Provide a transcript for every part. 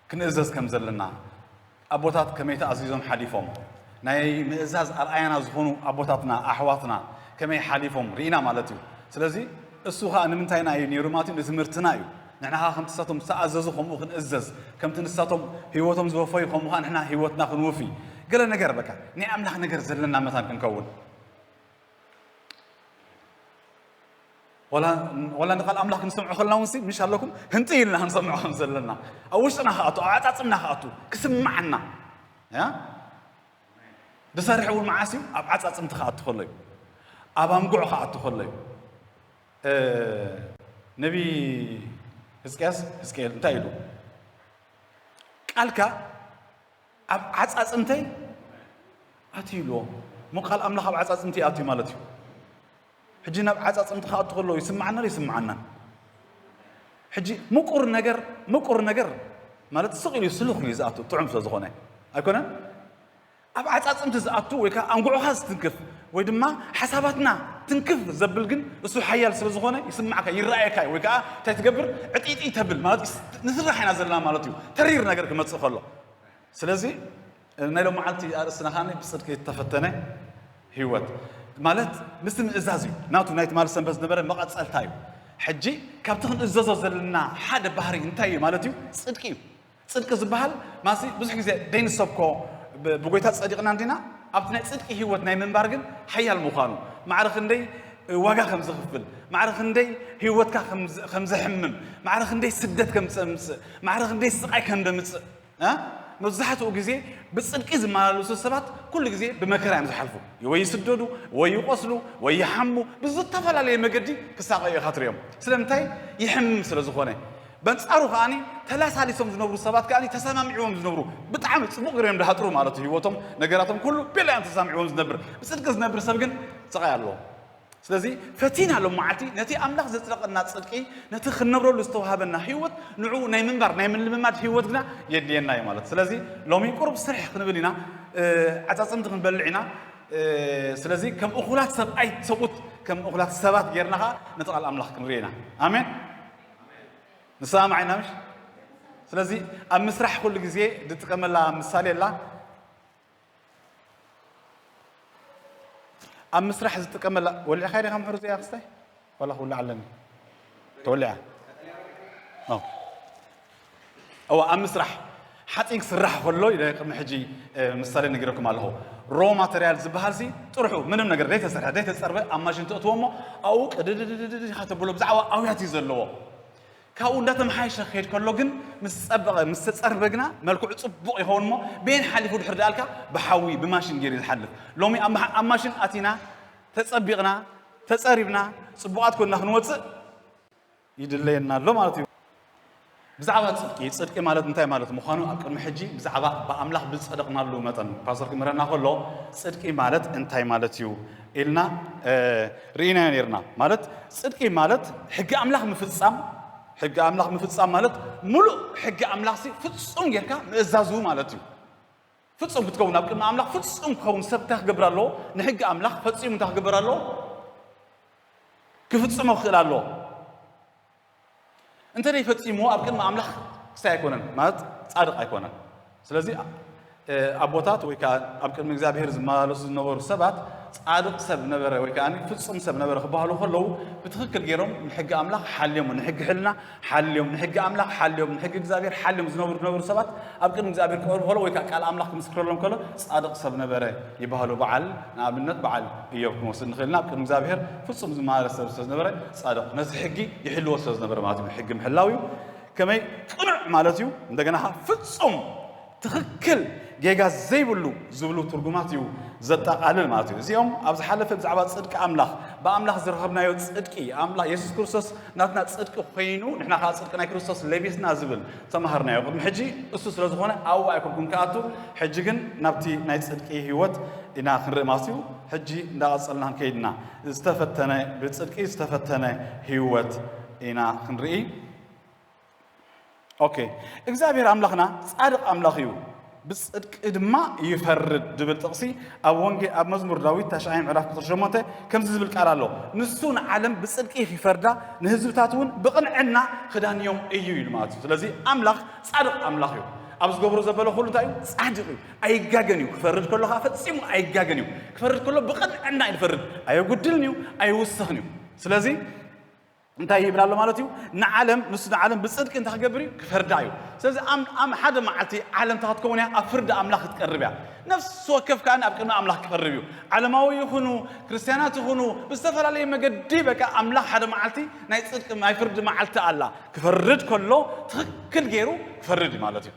ክንእዘዝ ከም ዘለና ኣቦታት ከመይ ተኣዚዞም ሓሊፎም፣ ናይ ምእዛዝ ኣርኣያና ዝኾኑ ኣቦታትና ኣሕዋትና ከመይ ሓሊፎም ርኢና ማለት እዩ። ስለዚ እሱ ኸኣ ንምንታይና እዩ ነይሩ ማለት እዩ? ንትምህርትና እዩ። ንሕና ኸኣ ከምቲ ንሳቶም ዝተኣዘዙ ከምኡ ክንእዘዝ፣ ከምቲ ንሳቶም ህይወቶም ዝወፈዩ ከምኡ ኸኣ ንሕና ህይወትና ክንውፊ። ገለ ነገር በቃ ናይ ኣምላኽ ነገር ዘለና መታን ክንከውን። ዋላ ዋላ ንቃል ኣምላኽ ክንሰምዖ ከለና እውን ሲ ምሽ ኣለኩም ህንጥይ ኢልና ክንሰምዖ ከም ዘለና፣ ኣብ ውሽጥና ክኣቱ፣ ኣብ ዓጻጽምና ክኣቱ ክስምዓና። ያ ድሰርሕ እውን መዓስ እዩ? ኣብ ዓጻጽምቲ ክኣቱ ከሎ እዩ። ኣብ ኣንጉዕ ክኣቱ ከሎ እዩ። ነቢ ህዝቅያስ ህዝቅኤል እንታይ ኢሉ? ቃልካ ኣብ ዓጻጽምተይ ኣትዩ ኢልዎ። እሞ ቃል ኣምላኽ ኣብ ዓጻጽምቲ ኣትዩ ማለት እዩ። ሕጂ ናብ ዓጻጽምቲ ክኣቱ ከሎ ይስምዓና ይስምዓናን። ሕጂ ምቁር ነገር ምቁር ነገር ማለት ስቕ ኢሉ ስሉኽ ኢሉ ዝኣቱ ጥዑም ስለ ዝኾነ ኣይኮነን። ኣብ ዓጻጽምቲ ዝኣቱ ወይ ከዓ ኣንጉዕኻ ዝትንክፍ ወይ ድማ ሓሳባትና ትንክፍ ዘብል ግን እሱ ሓያል ስለ ዝኾነ ይስማዕካ ይረኣየካ እዩ። ወይ ከዓ እንታይ ትገብር ዕጢጢ ተብል ማለት ንስራሕ ኢና ዘለና ማለት እዩ። ተሪር ነገር ክመጽእ ከሎ ስለዚ ናይ ሎም መዓልቲ ኣርእስትና ከኣ ብፅድቂ ዝተፈተነ ህይወት ማለት ምስ ምእዛዝ እዩ። ናቱ ናይ ትማሊ ሰንበት ዝነበረ መቐፀልታ እዩ። ሕጂ ካብቲ ክንእዘዞ ዘለና ሓደ ባህሪ እንታይ እዩ ማለት እዩ? ፅድቂ እዩ። ፅድቂ ዝበሃል ማሲ ብዙሕ ግዜ ደይንሰብኮ ብጎይታ ፀዲቕና እንዲና ኣብቲ ናይ ፅድቂ ህይወት ናይ ምንባር ግን ሓያል ምዃኑ ማዕረ ክንደይ ዋጋ ከም ዝኽፍል ማዕረ ክንደይ ህይወትካ ከም ዘሕምም ማዕረ ክንደይ ስደት ከም ዘምፅእ ማዕረ ክንደይ ስቓይ ከም ዘምፅእ መብዛሕትኡ ግዜ ብፅድቂ ዝመላለሱ ሰባት ኩሉ ግዜ ብመከራ እዮም ዝሓልፉ። ወይ ይስደዱ፣ ወይ ይቆስሉ፣ ወይ ይሓሙ፣ ብዝተፈላለየ መገዲ ክሳቐዩ ኢኻ ትሪኦም። ስለምንታይ? ይሕምም ስለ ዝኾነ። በንጻሩ ከኣኒ ተላሳሊሶም ዝነብሩ ሰባት ከኣኒ ተሰማሚዕዎም ዝነብሩ ብጣዕሚ ጽቡቕ ገይሮም ድሃጥሩ ማለት እዩ። ህይወቶም ነገራቶም ኩሉ ቤላ እዮም ተሰማሚዕዎም ዝነብር። ብፅድቂ ዝነብር ሰብ ግን ስቓይ ኣለዎ። ስለዚ ፈቲና ሎም መዓልቲ ነቲ ኣምላኽ ዘጽደቐና ጽድቂ ነቲ ክንነብረሉ ዝተዋህበና ህይወት ንዕኡ ናይ ምንባር ናይ ምልምማድ ህይወት ግና የድልየና እዩ ማለት። ስለዚ ሎሚ ቁሩብ ስርሕ ክንብል ኢና፣ ዓጻጽምቲ ክንበልዕ ኢና። ስለዚ ከም እኹላት ሰብኣይ ሰብኡት ከም እኹላት ሰባት ጌርና ኸዓ ነቲ ቃል ኣምላኽ ክንርኢ ኢና። ኣሜን። ንሰማማዕ ኢና ምሽ? ስለዚ ኣብ ምስራሕ ኩሉ ግዜ ዝጥቀመላ ምሳሌ ኣላ። ኣብ ምስራሕ ዝጥቀመላ ወሊዕካ ዲኻ ምሕሩ እዚኣ ክስታይ ዋላ ክውልዕ ኣለኒ ተወሊዓ እዋ ኣብ ምስራሕ ሓፂን ክስራሕ ከሎ ኢለ ቅድሚ ሕጂ ምሳሌ ነጊረኩም ኣለኹ። ሮ ማተርያል ዝበሃል ሲ ጥርሑ ምንም ነገር ዘይተሰርሐ ዘይተፀርበ ኣብ ማሽን ተእትዎ እሞ ኣብኡ ቅድድድድድ ኢኻ ተብሎ ብዛዕባ ኣውያት እዩ ዘለዎ። ካብኡ እንዳተመሓየሸ ክሄድ ከሎ ግን ምስ ጸበቐ ምስ ተጸርበ ግና መልክዑ ጽቡቕ ይኸውን እሞ በየን ሓሊፉ ድሕር ደኣልካ ብሓዊ ብማሽን ገይሩ ዝሓልፍ ሎሚ ኣብ ማሽን ኣቲና ተጸቢቕና ተጸሪብና ጽቡቓት ኮንና ክንወጽእ ይድለየና ኣሎ ማለት እዩ። ብዛዕባ ጽድቂ ጽድቂ ማለት እንታይ ማለት ምዃኑ ኣብ ቅድሚ ሕጂ ብዛዕባ ብኣምላኽ ብዝጸደቕናሉ መጠን ፓስተር ክምህረና ከሎ ጽድቂ ማለት እንታይ ማለት እዩ ኢልና ርኢናዮ ነርና። ማለት ጽድቂ ማለት ሕጊ ኣምላኽ ምፍጻም ሕጊ ኣምላኽ ምፍጻም ማለት ሙሉእ ሕጊ ኣምላኽ ሲ ፍጹም ጌርካ ምእዛዙ ማለት እዩ። ፍጹም ክትከውን ኣብ ቅድሚ ኣምላኽ ፍጹም ክኸውን ሰብ እንታይ ክገብር ኣለዎ? ንሕጊ ኣምላኽ ፈጺሙ እንታይ ክገብር ኣለዎ? ክፍጽሞ ክኽእል ኣለዎ። እንተ ደይ ፈጺምዎ ኣብ ቅድሚ ኣምላኽ ክስታይ ኣይኮነን ማለት ጻድቕ ኣይኮነን። ስለዚ ኣቦታት ወይ ከዓ ኣብ ቅድሚ እግዚኣብሔር ዝመላለሱ ዝነበሩ ሰባት ጻድቕ ሰብ ነበረ ወይ ከዓ ፍጹም ሰብ ነበረ ክበሃሉ ከለዉ ብትኽክል ገይሮም ንሕጊ ኣምላኽ ሓልዮሞ ንሕጊ ሕልና ሓልዮም ንሕጊ ኣምላኽ ሓልዮም ንሕጊ እግዚኣብሔር ሓልዮም ዝነብሩ ዝነበሩ ሰባት ኣብ ቅድሚ እግዚኣብሔር ክቐርቡ ከሎ ወይ ከዓ ቃል ኣምላኽ ክምስክረሎም ከሎ ጻድቕ ሰብ ነበረ ይበሃሉ። በዓል ንኣብነት በዓል እዮብ ክንወስድ ንኽእል ኢና። ኣብ ቅድሚ እግዚኣብሔር ፍጹም ዝመላለስ ሰብ ስለ ዝነበረ ጻድቕ ነቲ ሕጊ ይሕልዎ ስለ ዝነበረ ማለት እዩ። ሕጊ ምሕላው እዩ። ከመይ ቅኑዕ ማለት እዩ። እንደገና ፍጹም ትኽክል ጌጋ ዘይብሉ ዝብሉ ትርጉማት እዩ ዘጠቓልል ማለት እዩ። እዚኦም ኣብ ዝሓለፈ ብዛዕባ ጽድቂ ኣምላኽ ብኣምላኽ ዝረኸብናዮ ጽድቂ ኣምላኽ የሱስ ክርስቶስ ናትና ጽድቂ ኮይኑ ንሕና ከዓ ጽድቂ ናይ ክርስቶስ ለቢስና ዝብል ተማሃርናዮ። ቅድሚ ሕጂ እሱ ስለ ዝኾነ ኣብኡ ኣይኮንኩም ክኣቱ ሕጂ ግን ናብቲ ናይ ጽድቂ ህይወት ኢና ክንርኢ ማለት እዩ። ሕጂ እንዳቐጸልና ክንከይድ ኢና። ዝተፈተነ ብጽድቂ ዝተፈተነ ህይወት ኢና ክንርኢ። ኦኬ እግዚኣብሔር ኣምላኽና ጻድቕ ኣምላኽ እዩ። ብጽድቂ ድማ ይፈርድ ዝብል ጥቕሲ ኣብ ወንጌ ኣብ መዝሙር ዳዊት ታሽዓይ ምዕራፍ ቁጽሪ ሸሞንተ ከምዚ ዝብል ቃል ኣሎ። ንሱ ንዓለም ብጽድቂ ይፈርዳ፣ ንህዝብታት እውን ብቕንዕና ክዳንዮም እዩ ኢሉ ማለት እዩ። ስለዚ ኣምላኽ ጻድቕ ኣምላኽ እዩ። ኣብ ዝገብሮ ዘበለ ኩሉ እንታይ እዩ? ጻድቕ እዩ። ኣይጋገን እዩ። ክፈርድ ከሎ ከዓ ፈጺሙ ኣይጋገን እዩ። ክፈርድ ከሎ ብቕንዕና እዩ ዝፈርድ። ኣየጉድልን እዩ፣ ኣይውስኽን እዩ። ስለዚ እንታይ ይብል ኣሎ ማለት እዩ? ንዓለም ንሱ ንዓለም ብጽድቂ እንታይ ክገብር እዩ? ክፈርዳ እዩ። ስለዚ ኣም ኣም ሓደ መዓልቲ ዓለም እንታይ ክትከውን እያ? ኣብ ፍርዲ ኣምላኽ ክትቀርብ እያ። ነፍሲ ወከፍ ከኣ ኣብ ቅድሚ ኣምላኽ ክቐርብ እዩ። ዓለማዊ ይኹኑ ክርስትያናት ይኹኑ ብዝተፈላለየ መገዲ በቃ ኣምላኽ ሓደ መዓልቲ ናይ ጽድቂ ናይ ፍርዲ መዓልቲ ኣላ። ክፈርድ ከሎ ትኽክል ገይሩ ክፈርድ እዩ ማለት እዩ።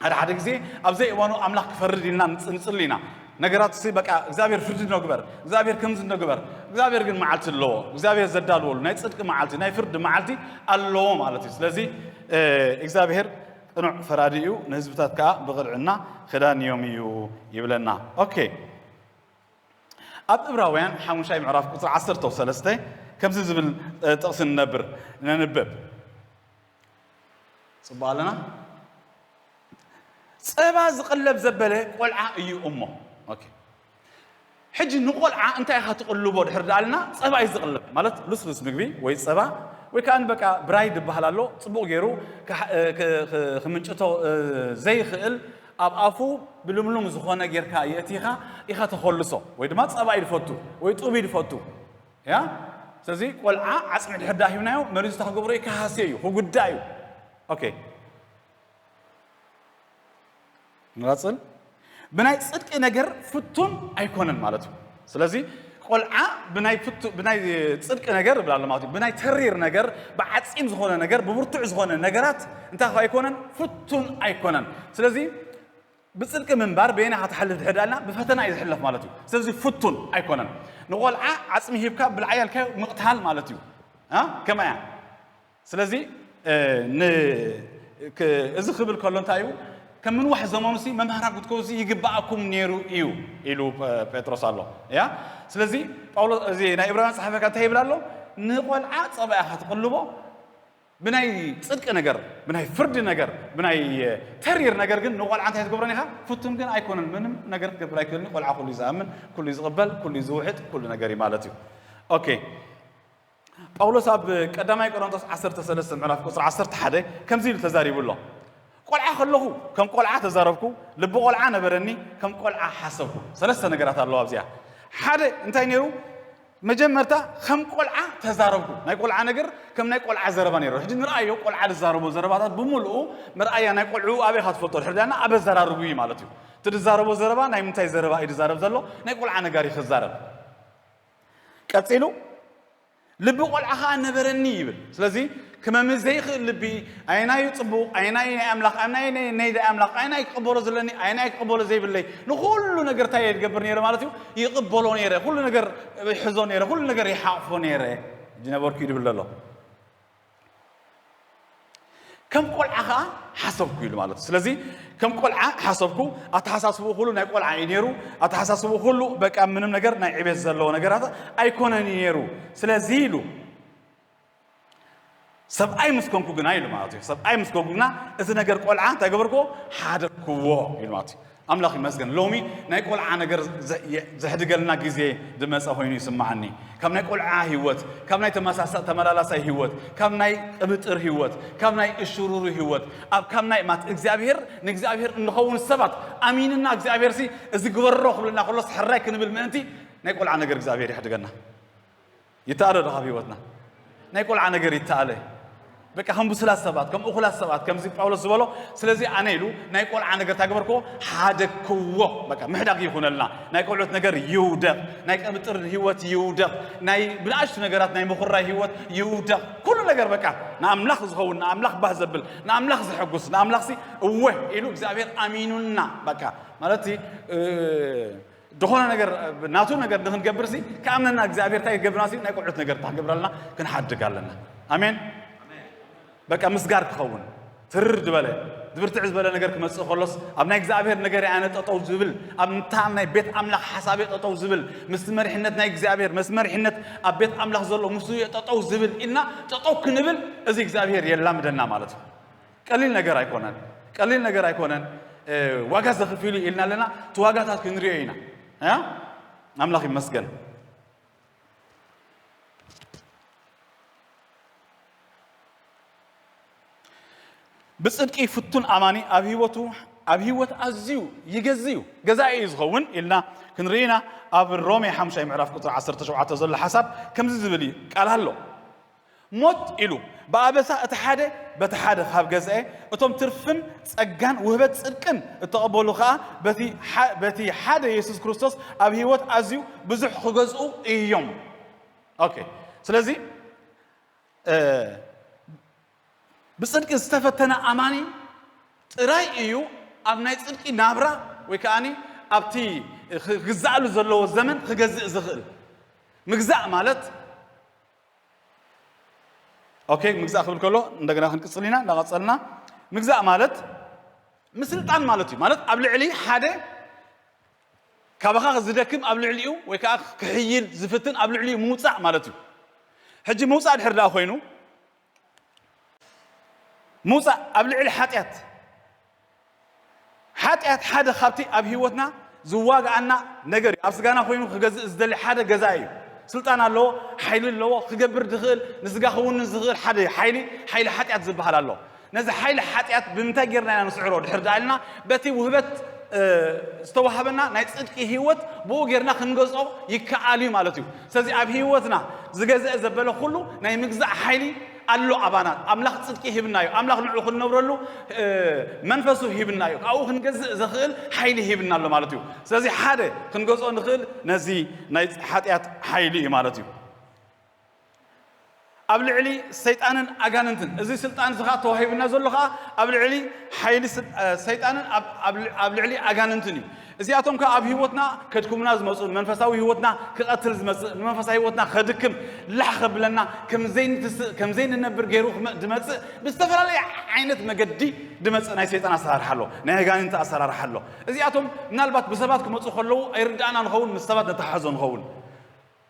ሓደ ሓደ ግዜ ኣብ ዘይእዋኑ ኣምላኽ ክፈርድ ኢልና ንጽ- ንጽሊ ኢና። ነገራት ሲ በቃ እግዚኣብሔር ፍርዲ ንግበር፣ እግዚኣብሔር ከምዚ ንግበር። እግዚኣብሔር ግን መዓልቲ ኣለዎ። እግዚኣብሔር ዘዳልወሉ ናይ ጽድቂ መዓልቲ ናይ ፍርዲ መዓልቲ ኣለዎ ማለት እዩ። ስለዚ እግዚኣብሔር ቅኑዕ ፈራዲ እዩ፣ ንህዝብታት ከዓ ብቕንዕና ክዳንዮም እዩ ይብለና። ኦኬ፣ ኣብ እብራውያን ሓሙሻይ ምዕራፍ ቁፅሪ ዓሰርተ ሰለስተ ከምዚ ዝብል ጥቕሲ ንነብር ነንብብ። ፅቡቅ ኣለና። ፀባ ዝቕለብ ዘበለ ቆልዓ እዩ እሞ። ኦኬ፣ ሕጂ ንቆልዓ እንታይ ኢኻ ትቕልቦ ድሕር ዳኣልና? ፀባ እዩ ዝቕለብ ማለት ልስሉስ ምግቢ ወይ ፀባ ወይ ከዓ በቃ ብራይ ዝበሃል ኣሎ። ፅቡቕ ገይሩ ክምንጭቶ ዘይኽእል ኣብ ኣፉ ብልምሉም ዝኾነ ጌርካ የእቲኻ ኢኻ ተኸልሶ። ወይ ድማ ፀባ እዩ ዝፈቱ ወይ ጡብ እዩ ዝፈቱ። ያ ስለዚ ቆልዓ ዓፅሚ ድሕር ዳ ሂብናዮ መሪዙ ተክገብሮ እዩ ክሃስዮ እዩ ክጉዳ እዩ። ኦኬ፣ ንቐፅል። ብናይ ፅድቂ ነገር ፍቱን ኣይኮነን ማለት እዩ። ስለዚ ቆልዓ ብናይ ፍቱ ብናይ ፅድቂ ነገር ይብል ኣሎ ማለት እዩ። ብናይ ተሪር ነገር፣ ብዓፂም ዝኾነ ነገር፣ ብብርቱዕ ዝኾነ ነገራት እንታይ ኣይኮነን፣ ፍቱን ኣይኮነን። ስለዚ ብፅድቂ ምንባር በየና ክትሓልፍ ድሕር ዳልና ብፈተና እዩ ዝሕለፍ ማለት እዩ። ስለዚ ፍቱን ኣይኮነን። ንቆልዓ ዓፅሚ ሂብካ ብልዓያ ኢልካዮ ምቕታል ማለት እዩ። እ? ከመይ እያ? ስለዚ እ፣ ን- ክ- እዚ ክብል ከሎ እንታይ እዩ? ከም ምንዋሕ ዘመኑሲ መምሃራን ክትኮኑሲ ይግባኣኩም ነይሩ እዩ ኢሉ እ፣ ጴጥሮስ ኣሎ። ያ ስለዚ ጳውሎስ እዚ ናይ ዕብራውያን ጸሓፊ እንታይ ይብል ኣሎ? ንቆልዓ ጸባ ኢኻ ትቕልቦ፣ ብናይ ጽድቂ ነገር፣ ብናይ ፍርዲ ነገር፣ ብናይ እ፣ ተሪር ነገር ግን ንቆልዓ እንታይ ትገብሮን ኢኻ? ፍቱን ግን ኣይኮነን። ምንም ነገር ክገብር ኣይክእልን። ቆልዓ ኩሉ እዩ ዝኣምን፣ ኩሉ እዩ ዝቕበል፣ ኩሉ እዩ ዝውሕጥ፣ ኩሉ ነገር እዩ ማለት እዩ። ኦኬ። ጳውሎስ ኣብ ቀዳማይ ቆሮንቶስ ዓሰርተ ሰለስተ ምዕራፍ ቁጽሪ ዓሰርተ ሓደ ከምዚ ኢሉ ተዛሪቡ ኣሎ። ቆልዓ ከለኹ ከም ቆልዓ ተዛረብኩ፣ ልቢ ቆልዓ ነበረኒ፣ ከም ቆልዓ ሓሰብኩ። ሰለስተ ነገራት ኣለዋ ኣብዚኣ። ሓደ እንታይ ነይሩ? መጀመርታ ከም ቆልዓ ተዛረብኩ። ናይ ቆልዓ ነገር ከም ናይ ቆልዓ ዘረባ ነይሩ። ሕጂ ንርኣዮ፣ ቆልዓ ዝዛረቦ ዘረባታት ብምልኡ መርኣያ ናይ ቆልዑ ኣበይ ኢኻ ትፈልጦ? ድሕር ዳና ኣብ ኣዘራርቡ እዩ ማለት እዩ። እቲ ዝዛረቦ ዘረባ ናይ ምንታይ ዘረባ እዩ ዝዛረብ ዘሎ? ናይ ቆልዓ ነጋሪ ክዛረብ። ቀጺሉ ልቢ ቆልዓ ኸዓ ነበረኒ ይብል። ስለዚ ክመሚ ዘይኽእል ልቢ፣ ኣየናይ እዩ ጽቡቕ፣ ኣየናይ ናይ ኣምላኽ፣ ኣየናይ ናይ ናይ ኣምላኽ፣ ኣየናይ ክቕበሎ ዘለኒ፣ ኣየናይ ክቕበሎ ዘይብለይ፣ ንኹሉ ነገር እንታይ እየ ዝገብር ነይረ ማለት እዩ? ይቕበሎ ነይረ። ኩሉ ነገር ይሕዞ ነይረ፣ ኩሉ ነገር ይሓቕፎ ነይረ። ዝነበርኩ እዩ ዝብል ዘሎ። ከም ቆልዓ ኸዓ ሓሰብኩ ኢሉ ማለት እዩ። ስለዚ ከም ቆልዓ ሓሰብኩ፣ ኣተሓሳስብኡ ኩሉ ናይ ቆልዓ እዩ ነይሩ። ኣተሓሳስብኡ ኩሉ በቃ ምንም ነገር ናይ ዕቤት ዘለዎ ነገራት ኣይኮነን እዩ ነይሩ። ስለዚ ኢሉ ሰብኣይ ምስ ኮንኩ ግና ኢሉ ማለት እዩ። ሰብኣይ ምስ ኮንኩ ግና እቲ ነገር ቆልዓ እንታይ ገበርክዎ? ሓደግክዎ ኢሉ ማለት እዩ። ኣምላኽ ይመስገን፣ ሎሚ ናይ ቆልዓ ነገር ዘ- የ- ዘሕድገልና ግዜ ዝመጸ ኮይኑ ይስምዓኒ። ካብ ናይ ቆልዓ ህይወት፣ ካብ ናይ ተመሳሳ- ተመላላሳይ ህይወት፣ ካብ ናይ ቅብጥር ህይወት፣ ካብ ናይ እሽሩሩ ህይወት፣ ኣብ ካብ ናይ ማት እግዚኣብሔር ንእግዚኣብሔር እንኸውን ሰባት ኣሚንና እግዚኣብሔር ሲ እዚ ግበሮ ክብለና ከሎስ ሕራይ ክንብል ምእንቲ ናይ ቆልዓ ነገር እግዚኣብሔር ይሕድገና። ይተኣለ ዶ ካብ ህይወትና? ናይ ቆልዓ ነገር ይተኣለ። በቃ ከም ብሱላት ሰባት፣ ከም እኹላት ሰባት፣ ከምዚ ጳውሎስ ዝበሎ፣ ስለዚ ኣነ ኢሉ ናይ ቆልዓ ነገር ታገበርክዎ ሓደግክዎ። በቃ ምሕዳግ ይኹነልና። ናይ ቆልዑት ነገር ይውደቕ፣ ናይ ቅብጥር ህይወት ይውደቕ፣ ናይ ብንኣሽቱ ነገራት ናይ ምኹራይ ህይወት ይውደቕ። ኩሉ ነገር በቃ ንኣምላኽ ዝኸውን፣ ንኣምላኽ ባህ ዘብል፣ ንኣምላኽ ዘሐጉስ፣ ንኣምላኽሲ እወ ኢሉ እግዚኣብሔር ኣሚኑና። በቃ ማለት እ፣ ዝኾነ ነገር ናቱ ነገር ንክንገብር ሲ ከኣምነና እግዚኣብሔር እንታይ ይገብርና ሲ ናይ ቆልዑት ነገር ታገብራልና ክንሓድግ ኣለና። ኣሜን። በቃ ምስጋር ክኸውን ትርር ዝበለ ዝብርትዕ ዝበለ ነገር ክመጽእ ከሎስ ኣብ ናይ እግዚኣብሔር ነገር ኣነ ጠጠው ዝብል ኣብ ምታ ናይ ቤት ኣምላኽ ሓሳብ ጠጠው ዝብል ምስቲ መሪሕነት ናይ እግዚኣብሔር ምስ መሪሕነት ኣብ ቤት ኣምላኽ ዘሎ ምስ ጠጠው ዝብል ኢልና ጠጠው ክንብል እዚ እግዚኣብሔር የላምደና ማለት እዩ። ቀሊል ነገር ኣይኮነን። ቀሊል ነገር ኣይኮነን። ዋጋ ዘኽፍሉ ኢልና ኣለና። እቲ ዋጋታት ክንሪኦ ኢና። ኣምላኽ ይመስገን። ብጽድቂ ፍቱን ኣማኒ ኣብ ህይወቱ ኣብ ህይወት ኣዝዩ ይገዝእ እዩ። ገዛኢ እዩ ዝኸውን ኢልና ክንርኢ ኢና። ኣብ ሮሜ ሓሙሻይ ምዕራፍ ቁጽሪ ዓሰርተ ሸውዓተ ዘሎ ሓሳብ ከምዚ ዝብል እዩ ቃል ኣሎ። ሞት ኢሉ ብኣበሳ እቲ ሓደ በቲ ሓደ ካብ ገዝአ፣ እቶም ትርፍን ጸጋን ውህበት ጽድቅን እተቐበሉ ከኣ በቲ ሓደ የሱስ ክርስቶስ ኣብ ህይወት ኣዝዩ ብዙሕ ክገዝኡ እዮም። ኦኬ። ስለዚ ብጽድቂ ዝተፈተነ ኣማኒ ጥራይ እዩ ኣብ ናይ ጽድቂ ናብራ ወይ ከኣ ኣብቲ ክግዛእሉ ዘለዎ ዘመን ክገዝእ ዝኽእል። ምግዛእ ማለት ኦኬ፣ ምግዛእ ክብል ከሎ እንደገና ክንቅጽል ኢና። እናቐጸልና ምግዛእ ማለት ምስልጣን ማለት እዩ። ማለት ኣብ ልዕሊ ሓደ ካባኻ ዝደክም ኣብ ልዕሊኡ ወይ ከዓ ክሕይል ዝፍትን ኣብ ልዕሊኡ ምውፃእ ማለት እዩ። ሕጂ ምውፃእ ድሕር ደኣ ኮይኑ ምውፃእ ኣብ ልዕሊ ሓጢኣት ሓጢኣት ሓደ ካብቲ ኣብ ህይወትና ዝዋግኣና ነገር እዩ። ኣብ ስጋና ኮይኑ ክገዝእ ዝደሊ ሓደ ገዛ እዩ። ስልጣን ኣለዎ፣ ሓይሊ ኣለዎ፣ ክገብር ዝኽእል ንስጋ ክውንን ዝኽእል ሓደ ሓይሊ ሓይሊ ሓጢኣት ዝበሃል ኣሎ። ነዚ ሓይሊ ሓጢኣት ብምንታይ ጌርና ኢና ንስዕሮ ድሕር ደኣ ኢልና በቲ ውህበት ዝተዋሃበና ናይ ጽድቂ ህይወት ብኡ ጌርና ክንገዝኦ ይከኣል እዩ ማለት እዩ። ስለዚ ኣብ ህይወትና ዝገዝአ ዘበለ ኩሉ ናይ ምግዛእ ሓይሊ ኣሎ ኣባና። ኣምላኽ ጽድቂ ሂብና እዩ። ኣምላኽ ንዑ ክንነብረሉ መንፈሱ ሂብና እዩ። ካብኡ ክንገዝእ ዘኽእል ሓይሊ ሂብና ኣሎ ማለት እዩ። ስለዚ ሓደ ክንገዝኦ ንኽእል ነዚ ናይ ሓጢኣት ሓይሊ እዩ ማለት እዩ። ኣብ ልዕሊ ሰይጣንን ኣጋንንትን እዚ ስልጣን እዚ ከዓ ተዋሂብና ዘሎ ከዓ ኣብ ልዕሊ ሓይሊ ሰይጣንን ኣብ ልዕሊ ኣጋንንትን እዩ። እዚኣቶም ከዓ ኣብ ህይወትና ከድክሙና ዝመፁ፣ ንመንፈሳዊ ህይወትና ክቐትል ዝመፅእ፣ ንመንፈሳዊ ህይወትና ከድክም፣ ላሕ ከብለና፣ ከም ዘይንትስእ ከም ዘይንነብር ገይሩ ዝመፅእ ብዝተፈላለየ ዓይነት መገዲ ድመፅእ ናይ ሰይጣን ኣሰራርሓ ኣሎ፣ ናይ ኣጋንንቲ ኣሰራርሓ ኣሎ። እዚኣቶም ምናልባት ብሰባት ክመፁ ከለዉ ኣይርድኣና ንኸውን፣ ምስ ሰባት ነተሓዞ ንኸውን።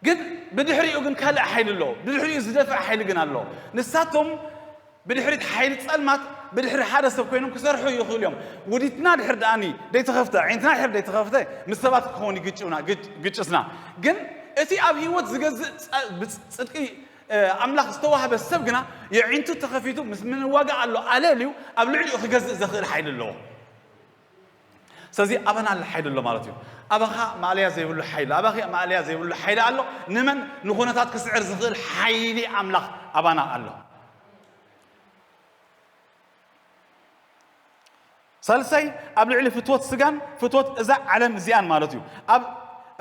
ግን ብድሕሪኡ ግን ካልእ ሓይሊ ኣሎ። ብድሕሪኡ ዝደፍእ ሓይሊ ግን ኣሎ። ንሳቶም ብድሕሪት ሓይሊ ጸልማት ብድሕሪ ሓደ ሰብ ኮይኖም ክሰርሑ ይኽእሉ እዮም። ውዲትና ድሕር ደኣኒ ደይተኸፍተ፣ ዓይንትና ድሕር ደይተኸፍተ ምስ ሰባት ክኸውን ግጭትና። ግን እቲ ኣብ ህይወት ዝገዝእ ጽድቂ ኣምላኽ ዝተዋህበ ሰብ ግና የዒንቱ ተኸፊቱ ምስ ምንዋጋ ኣሎ ኣለልዩ ኣብ ልዕሊኡ ክገዝእ ዘኽእል ሓይሊ ኣለዎ። ስለዚ ኣበና ኣሎ ሓይሊ ኣሎ ማለት እዩ። ኣባኻ ማእለያ ዘይብሉ ሓይሊ፣ ኣባኺ ማእለያ ዘይብሉ ሓይሊ ኣሎ። ንመን ንኹነታት ክስዕር ዝኽእል ሓይሊ ኣምላኽ ኣባና ኣሎ። ሳልሳይ ኣብ ልዕሊ ፍትወት ስጋን ፍትወት እዛ ዓለም እዚኣን ማለት እዩ። ኣብ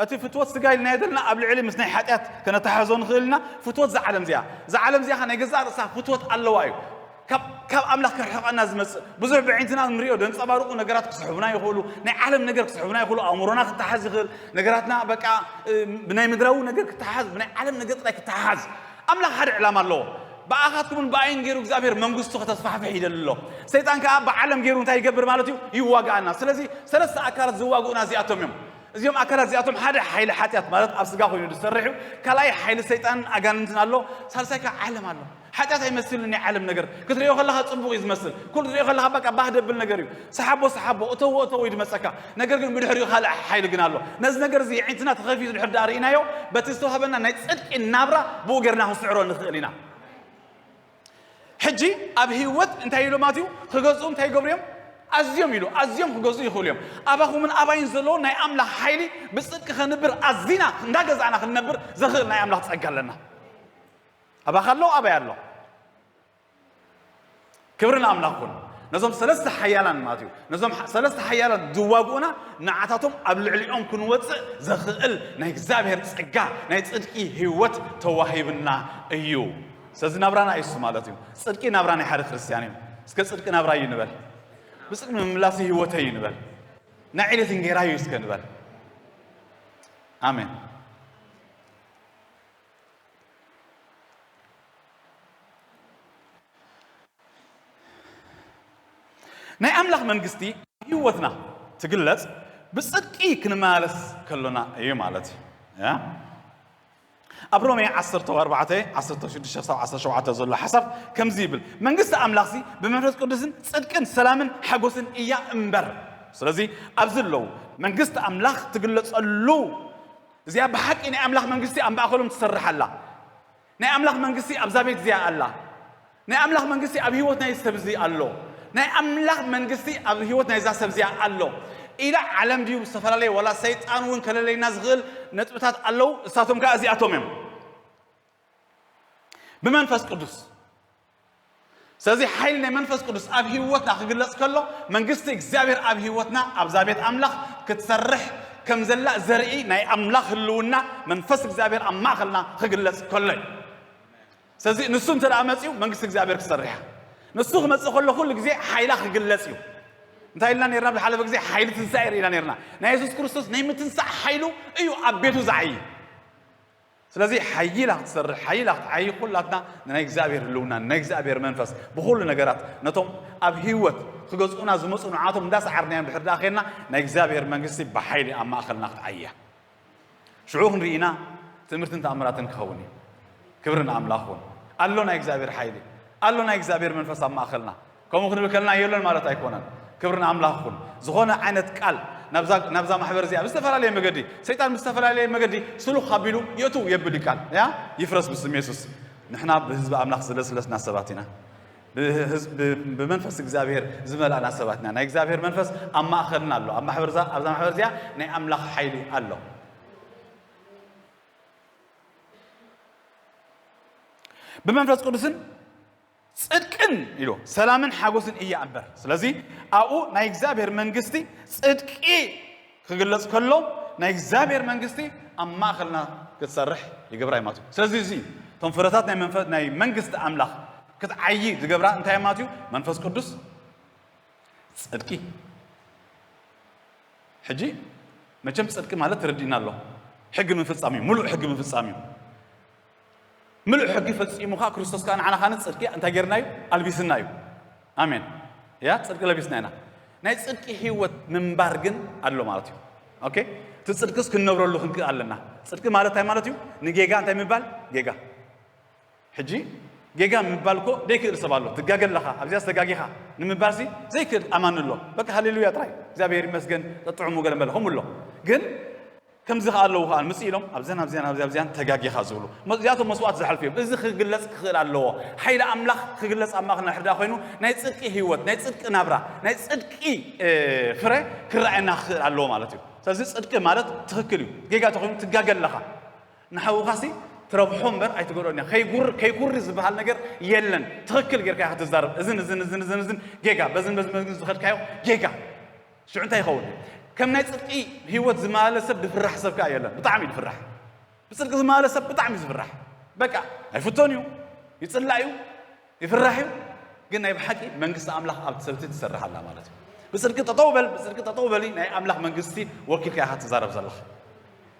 እቲ ፍትወት ስጋ ኢልና የደልና ኣብ ልዕሊ ምስ ናይ ሓጢኣት ከነተሓዞ ንኽእል ኢና። ፍትወት እዛ ዓለም እዚኣ እዛ ዓለም እዚኣ ናይ ገዛእ ርእሳ ፍትወት ኣለዋ እዩ። ካብ ኣምላኽ ክርሕቐና ዝመፅእ ብዙሕ ብዕንትና ንሪኦ ዘንፀባርቑ ነገራት ክስሕቡና ይኽእሉ። ናይ ዓለም ነገር ክስሕቡና ይኽእሉ። ኣእምሮና ክተሓዝ ይኽእል። ነገራትና በቃ ብናይ ምድራዊ ነገር ክተሓዝ፣ ብናይ ዓለም ነገር ጥራይ ክተሓዝ። ኣምላኽ ሓደ ዕላማ ኣለዎ። ብኣኻትኩምን ብኣይን ገይሩ እግዚኣብሔር መንግስቱ ከተስፋሕፍሕ ይደሊ ኣሎ። ሰይጣን ከዓ ብዓለም ገይሩ እንታይ ይገብር ማለት እዩ? ይዋግኣና። ስለዚ ሰለስተ ኣካላት ዝዋግኡና እዚኣቶም እዮም። እዚኦም ኣካላት እዚኣቶም ሓደ ሓይሊ ሓጢኣት ማለት ኣብ ስጋ ኮይኑ ዝሰርሕ እዩ። ካልኣይ ሓይሊ ሰይጣንን ኣጋንንትን ኣሎ። ሳልሳይ ከዓ ዓለም ኣሎ። ሓጢኣት ኣይመስልን ናይ ዓለም ነገር ክትሪኦ ከለኻ ፅቡቕ እዩ ዝመስል። ኩሉ ትሪኦ ከለኻ በቃ ባህ ደብል ነገር እዩ። ሰሓቦ ሰሓቦ እተዎ እተዎ እዩ ዝመፀካ። ነገር ግን ብድሕሪኡ ካልእ ሓይሊ ግን ኣሎ። ነዚ ነገር እዚ የዒንትና ተኸፊቱ ድሕር ዳኣ ርኢናዮ በቲ ዝተዋህበና ናይ ፅድቂ ናብራ ብኡ ጌርና ክንስዕሮ ንኽእል ኢና። ሕጂ ኣብ ህይወት እንታይ ኢሉ ማለት እዩ ክገዝኡ እንታይ ይገብሩ እዮም? ኣዝዮም ኢሉ ኣዝዮም ክገዝኡ ይኽእሉ እዮም። ኣባኹምን ኣባይን ዘለዎ ናይ ኣምላኽ ሓይሊ ብፅድቂ ከንብር ኣዚና እንዳገዛእና ክንነብር ዘኽእል ናይ ኣምላኽ ፀጋ ኣለና። ኣባኻ ኣሎ ኣባይ ኣሎ። ክብሪ ንኣምላኽ ኩን። ነዞም ሰለስተ ሓያላን ማለት እዩ ነዞም ሰለስተ ሓያላን ዝዋግኡና ንዓታቶም ኣብ ልዕሊኦም ክንወፅእ ዘኽእል ናይ እግዚኣብሔር ፀጋ ናይ ፅድቂ ህይወት ተዋሂብና እዩ። ስለዚ ናብራና እሱ ማለት እዩ። ጽድቂ ናብራ ናይ ሓደ ክርስትያን እዩ። እስከ ጽድቂ ናብራ እዩ ንበል። ብጽድቂ ምምላስ ህይወተይ እዩ ንበል። ናይ ዕለት እንጌራ እዩ እስከ ንበል። ኣሜን። ናይ ኣምላኽ መንግስቲ ኣብ ህይወትና ትግለጽ ብጽድቂ ክንመላለስ ከሎና እዩ ማለት እዩ። ያ ኣብ ሮሜ ዓሰርተ ኣርባዕተ ዓሰርተ ሽዱሽተ ክሳብ ዓሰርተ ሸውዓተ ዘሎ ሓሳብ ከምዚ ይብል፣ መንግስቲ ኣምላኽሲ ብመንፈስ ቅዱስን ጽድቅን ሰላምን ሓጎስን እያ እምበር። ስለዚ ኣብዚ ኣለዉ መንግስቲ ኣምላኽ ትግለጸሉ፣ እዚኣ ብሓቂ ናይ ኣምላኽ መንግስቲ ኣብ ማእከሎም ትሰርሕ ኣላ። ናይ ኣምላኽ መንግስቲ ኣብዛ ቤት እዚኣ ኣላ። ናይ ኣምላኽ መንግስቲ ኣብ ህይወት ናይ ሰብ እዚ ኣሎ። ናይ ኣምላኽ መንግስቲ ኣብ ህይወት ናይዛ ሰብ እዚኣ ኣሎ ኢላ፣ ዓለም ድዩ ዝተፈላለየ፣ ዋላ ሰይጣን እውን ከለለይና ዝኽእል ነጥብታት ኣለዉ። እሳቶም ከኣ እዚኣቶም እዮም። ብመንፈስ ቅዱስ። ስለዚ ሓይሊ ናይ መንፈስ ቅዱስ ኣብ ህይወትና ክግለጽ ከሎ፣ መንግስቲ እግዚኣብሔር ኣብ ህይወትና ኣብዛ ቤት ኣምላኽ ክትሰርሕ ከም ዘላ ዘርኢ ናይ ኣምላኽ ህልውና መንፈስ እግዚኣብሔር ኣብ ማእኸልና ክግለጽ ከሎ እዩ። ስለዚ ንሱ እንተ ደኣ መጺኡ መንግስቲ እግዚኣብሔር ክሰርሕ እያ። ንሱ ክመጽእ ከሎ ኩሉ ግዜ ሓይላ ክግለጽ እዩ። እንታይ ኢልና ነርና? ብዝሓለፈ ግዜ ሓይሊ ትንሳኤ ርኢና ነርና። ናይ የሱስ ክርስቶስ ናይ ምትንሳእ ሓይሉ እዩ ኣብ ቤቱ ዝዓዪ። ስለዚ ሓይላ ክትሰርሕ ሓይላ ክትዓዪ ኩላትና ናይ እግዚኣብሔር ህልውና ናይ እግዚኣብሔር መንፈስ ብኹሉ ነገራት ነቶም ኣብ ህይወት ክገዝኡና ዝመፁ ንዓቶም እንዳሰዓርናዮም ድሕር ደኣ ኸይድና ናይ እግዚኣብሔር መንግስቲ ብሓይሊ ኣብ ማእኸልና ክትዓይያ ሽዑ ክንርኢና ትምህርትን ተኣምራትን ክኸውን እዩ። ክብሪ ንኣምላኽ እውን ኣሎ ናይ እግዚኣብሔር ሓይሊ ኣሎ ናይ እግዚኣብሔር መንፈስ ኣብ ማእኸልና ከምኡ ክንብል ከለና የሎን ማለት ኣይኮነን። ክብሪ ንኣምላኽ ይኹን። ዝኾነ ዓይነት ቃል ናብዛ ናብዛ ማሕበር እዚኣ ብዝተፈላለየ መገዲ ሰይጣን ብዝተፈላለየ መገዲ ስሉኽ ኣቢሉ የእትው የብል እዩ ቃል ያ ይፍረስ ብስም የሱስ። ንሕና ብህዝቢ ኣምላኽ ዝለስለስና ሰባት ኢና። ብህዝ- ብ- ብመንፈስ እግዚኣብሔር ዝመልኣና ሰባት ኢና። ናይ እግዚኣብሔር መንፈስ ኣብ ማእኸልና ኣሎ። ኣብ ማሕበር እዛ ኣብዛ ማሕበር እዚኣ ናይ ኣምላኽ ሓይሊ ኣሎ። ብመንፈስ ቅዱስን ጽድቅን ኢሉ ሰላምን ሓጎስን እያ እምበር። ስለዚ ኣብኡ ናይ እግዚኣብሔር መንግስቲ ጽድቂ ክግለጽ ከሎ ናይ እግዚኣብሔር መንግስቲ ኣብ ማእኸልና ክትሰርሕ ይገብራ እዩ ማለት እዩ። ስለዚ እዚ እቶም ፍረታት ናይ መንፈ- ናይ መንግስቲ ኣምላኽ ክትዓዪ ዝገብራ እንታይ እዮም ማለት እዩ? መንፈስ ቅዱስ፣ ጽድቂ። ሕጂ መቸም ጽድቂ ማለት ተረዲእና ኣሎ። ሕጊ ምፍጻም እዩ፣ ሙሉእ ሕጊ ምፍጻም እዩ። ምሉእ ሕጊ ፈጺሙ ኸኣ ክርስቶስ ከኣ ንዓና ኻነ ጽድቂ እንታይ ጌርና እዩ? ኣልቢስና እዩ። ኣሜን። ያ ጽድቂ ለቢስና ኢና። ናይ ጽድቂ ህይወት ምንባር ግን ኣሎ ማለት እዩ። ኦኬ? እቲ ጽድቅስ ክንነብረሉ ክንክእል ኣለና። ጽድቂ ማለት እንታይ ማለት እዩ? ንጌጋ እንታይ ምባል? ጌጋ። ሕጂ ጌጋ ምባል እኮ ዘይክእል ሰብ ኣሎ። ትጋገ ኣለኻ፣ ኣብዚኣ ዝተጋጊኻ ንምባልሲ ዘይክእል ኣማኒ ኣሎ። በቃ ሃሌሉያ ጥራይ። እግዚኣብሔር ይመስገን፣ ጠጥዑሙ ገለ መለ ከምኡ ኣሎ። ግን ከምዚ ከኣ ኣለዉ ከኣ ምጽእ ኢሎም ኣብዘን ኣብዚኣን ኣብዚኣ ኣብዚኣን ተጋጊኻ ዝብሉ። መ- እዚኣቶም መስዋዕት ዝሓልፉ እዮም። እዚ ክግለጽ ክኽእል ኣለዎ። ሓይሊ ኣምላኽ ክግለጽ ኣብ ማእኸልና ሕዳ ኮይኑ ናይ ጽድቂ ህይወት፣ ናይ ጽድቂ ናብራ፣ ናይ ጽድቂ እ፣ ፍረ ክረኣየና ክኽእል ኣለዎ ማለት እዩ። ስለዚ ጽድቂ ማለት ትኽክል እዩ። ጌጋ ተኾይኑ ትጋገ ኣለኻ። ንሓውኻሲ ትረብሖ እምበር ኣይትጎድኦን እያ። ከይጉር ከይኩሪ ዝበሃል ነገር የለን። ትኽክል ጌርካ ኢኻ ትዛረብ። እዝን እዝን እዝን እዝን እዝን ጌጋ፣ በዝን በዝን በዝን ዝኸድካዮ ጌጋ። ሽዑ እንታይ ይኸውን? ከም ናይ ጽድቂ ህይወት ዝማለ ሰብ ዝፍራሕ ሰብ ከኣ የለን። ብጣዕሚ እዩ ዝፍራሕ። ብጽድቂ ዝማለ ሰብ ብጣዕሚ እዩ ዝፍራሕ። በቃ ኣይፍቶን እዩ፣ ይጽላእ እዩ፣ ይፍራሕ እዩ። ግን ናይ ብሓቂ መንግስቲ ኣምላኽ ኣብቲ ሰብቲ ትሰርሕ ኣላ ማለት እዩ። ብጽድቂ ጠጠው በል፣ ብጽድቂ ጠጠው በሊ፣ ናይ ኣምላኽ መንግስቲ ወኪልካ ኢኻ ትዛረብ ዘለኻ።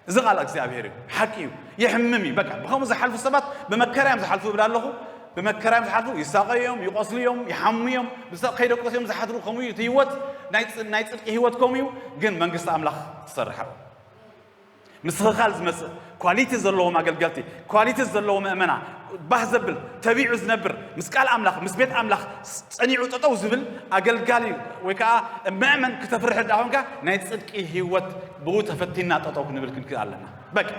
እዚ ቃል እግዚኣብሔር እዩ፣ ሓቂ እዩ። የሕምም እዩ። በቃ ብኸምኡ ዝሓልፉ ሰባት ብመከራ እዮም ዝሓልፉ እብል ኣለኹ። ብመከራ እዮም ዝሓልፉ፣ ይሳቐዩ እዮም፣ ይቖስሉ እዮም፣ ይሓሙ እዮም፣ ብሰ- ከይደቀሱ እዮም ዝሓድሩ። ከምኡ እዩ እቲ ህይወት፣ ናይ ጽ- ናይ ጽድቂ ህይወት ከምኡ እዩ። ግን መንግስቲ ኣምላኽ ትሰርሕ ኣብኡ። ምስትኽኻል ዝመጽእ ኳሊቲ ዘለዎም ኣገልገልቲ፣ ኳሊቲ ዘለዎ ምእመና፣ ባህ ዘብል ተቢዑ ዝነብር ምስ ቃል ኣምላኽ ምስ ቤት ኣምላኽ ጸኒዑ ጠጠው ዝብል ኣገልጋሊ ወይ ከዓ ምእመን ክተፍርሕ እንዳ ኮንካ ናይ ጽድቂ ህይወት ብኡ ተፈቲና ጠጠው ክንብል ክንክእል ኣለና። በቃ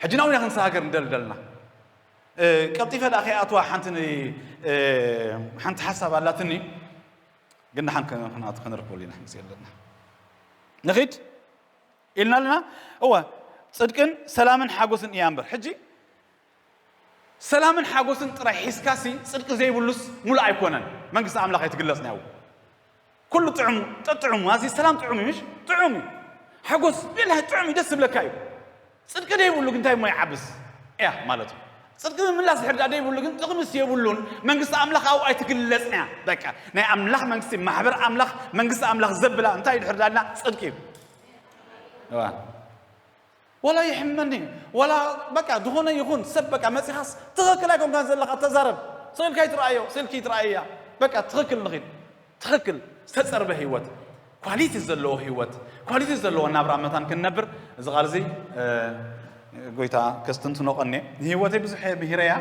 ሕጂ ናብኡ ኢና ክንሰሃገር ንደሊ ዘለና። እ፣ ቀልጢፈ ደኣ ከይኣትዋ ሓንቲ ን- እ፣ ሓንቲ ሓሳብ ኣላትኒ ግን ደሓን ከ- ክንኣቱ ክንረክበሉ ኢና ክንጽእ ኣለና። ንኺድ ኢልና ኣለና። እወ ጽድቅን ሰላምን ሓጎስን እያ እምበር። ሕጂ ሰላምን ሓጎስን ጥራይ ሒዝካሲ ጽድቂ ዘይብሉስ ሙሉእ ኣይኮነን። መንግስቲ ኣምላኽ ኣይትግለጽን እያ። ኩሉ ጥዑም ጠጥዑም ኣዚ ሰላም ጥዑም እዩ። ምሽ ጥዑም እዩ። ሓጎስ ቢላ ጥዑም እዩ፣ ደስ ዝብለካ እዩ። ጽድቂ ደይብሉ ግን እንታይ እሞ ይዓብስ እያ ማለት እዩ። ጽድቂ ምምላስ ድሕር ደኣ ደይብሉ ግን ጥቕምስ የብሉን። መንግስቲ ኣምላኽ ኣብኡ ኣይትግለጽን እያ። በቃ ናይ ኣምላኽ መንግስቲ ማሕበር ኣምላኽ መንግስቲ ኣምላኽ ዘብላ እንታይ እዩ ድሕር ደኣ ጽድቂ እዩ። እዋ። ወላ ይሕመኒ ወላ በቃ ዝኾነ ይኹን ሰብ በቃ መጺኻስ ትኽክል ኣይኮንካን ዘለኻ ተዛረብ። ስኢልካ ይትረኣዮ ስኢልኪ ይትረኣያ። በቃ ትኽክል ንኺድ ትኽክል ዝተጸርበ ህይወት ኳሊቲ ዘለዎ ህይወት ኳሊቲ ዘለዎ ናብራ መታን ክንነብር እዚ ቃል እዚ እ፣ ጎይታ ከስትንትኖ ቀኔ ንህይወተይ ብዙሕ ምሂረያ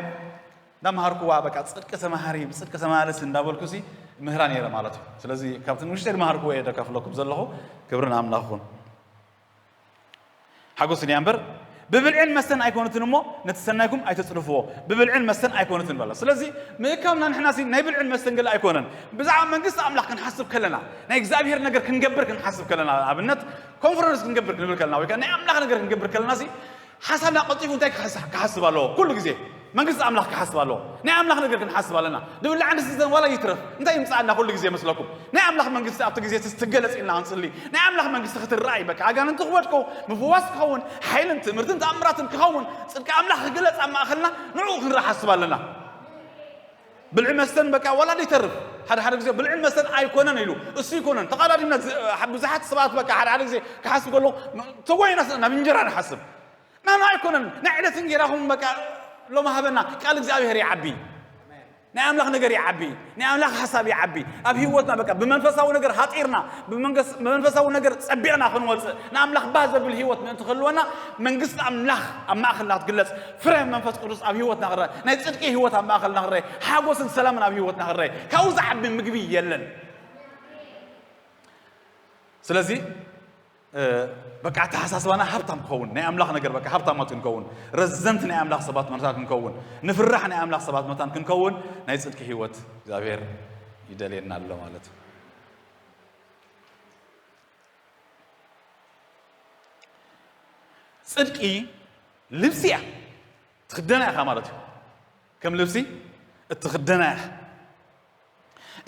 እንዳመሃርኩዋ በቃ ጽድቂ ተማሃሪ ብጽድቂ ተመላለሲ እንዳበልኩሲ ምህራ ነይረ ማለት እዩ። ስለዚ ካብቲ ንውሽጠይ ዝመሃርኩዎ እየ ደካፍለኩም ዘለኹ። ክብሪ ንኣምላኽ ይኹን። ሓጎስ እያ እምበር ብብልዕን መስተን ኣይኮነትን እሞ ነቲ ሰናይኩም ኣይተጽድፍዎ። ብብልዕን መስተን ኣይኮነትን በላ። ስለዚ ምእካብና ንሕና ሲ ናይ ብልዕን መስተን ገለ ኣይኮነን። ብዛዕባ መንግስቲ ኣምላኽ ክንሓስብ ከለና፣ ናይ እግዚኣብሔር ነገር ክንገብር ክንሓስብ ከለና፣ ኣብነት ኮንፈረንስ ክንገብር ክንብል ከለና ወይ ከኣ ናይ ኣምላኽ ነገር ክንገብር ከለና ሲ ሓሳብና ቀልጢፉ እንታይ ክሓስ- ክሓስብ ኣለዎ? ኩሉ ግዜ መንግስቲ ኣምላኽ ክሓስብ ኣለዎ። ናይ ኣምላኽ ነገር ክንሓስብ ኣለና። ድብላዕ ንስተ ዋላ ይትረፍ እንታይ ይምፅኣና ኩሉ ግዜ መስለኩም? ናይ ኣምላኽ መንግስቲ ኣብቲ ግዜ እቲ ትገለጽ ኢልና ክንጽሊ፣ ናይ ኣምላኽ መንግስቲ ክትረኣይ በቃ ኣጋንንቲ ክወድቁ፣ ምፍዋስ ክኸውን፣ ሓይልን ትምህርትን ተኣምራትን ክኸውን፣ ጽድቂ ኣምላኽ ክግለጽ ኣብ ማእኸልና ንዕኡ ክንረኣ ሓስብ ኣለና። ብልዒ መስተን በቃ ዋላ ይተርፍ ሓደ ሓደ ግዜ ብልዕን መስተን ኣይኮነን ኢሉ እሱ ይኮነን ተቐዳዲምና ዝ- ብዙሓት ሰባት በቃ ሓደ ሓደ ግዜ ክሓስብ ከሎ ተወይና ናብ እንጀራ ንሓስብ ናና ኣይኮነን ናይ ዕለት እንጌራኹም በቃ ሎማ ሃበና ቃል እግዚኣብሔር ይዓቢ ናይ ኣምላኽ ነገር ይዓቢ ናይ ኣምላኽ ሓሳብ ይዓቢ ኣብ ህይወትና በቃ ብመንፈሳዊ ነገር ሃጢርና ብመንፈሳዊ ነገር ጸቢቕና ክንወፅእ ንኣምላኽ ባህ ዘብል ህይወት ምእንቲ ክህልወና መንግስቲ ኣምላኽ ኣብ ማእኸልና ክትግለጽ ፍረ መንፈስ ቅዱስ ኣብ ህይወትና ክረአ ናይ ጽድቂ ህይወት ኣብ ማእኸልና ክረአ ሓጎስን ሰላምን ኣብ ህይወትና ክረአ ካብኡ ዝዓቢ ምግቢ የለን ስለዚ በቃ ኣተሓሳስባና ሃብታም ክኸውን ናይ ኣምላኽ ነገር በቃ ሃብታማት ክንከውን ረዘንቲ ናይ ኣምላኽ ሰባት መታን ክንከውን ንፍራሕ ናይ ኣምላኽ ሰባት መታን ክንከውን ናይ ጽድቂ ህይወት እግዚኣብሔር ይደልየና ኣሎ ማለት እዩ ጽድቂ ልብሲ እያ ትኽደና ኢኻ ማለት እዩ ከም ልብሲ እትኽደና ኢኻ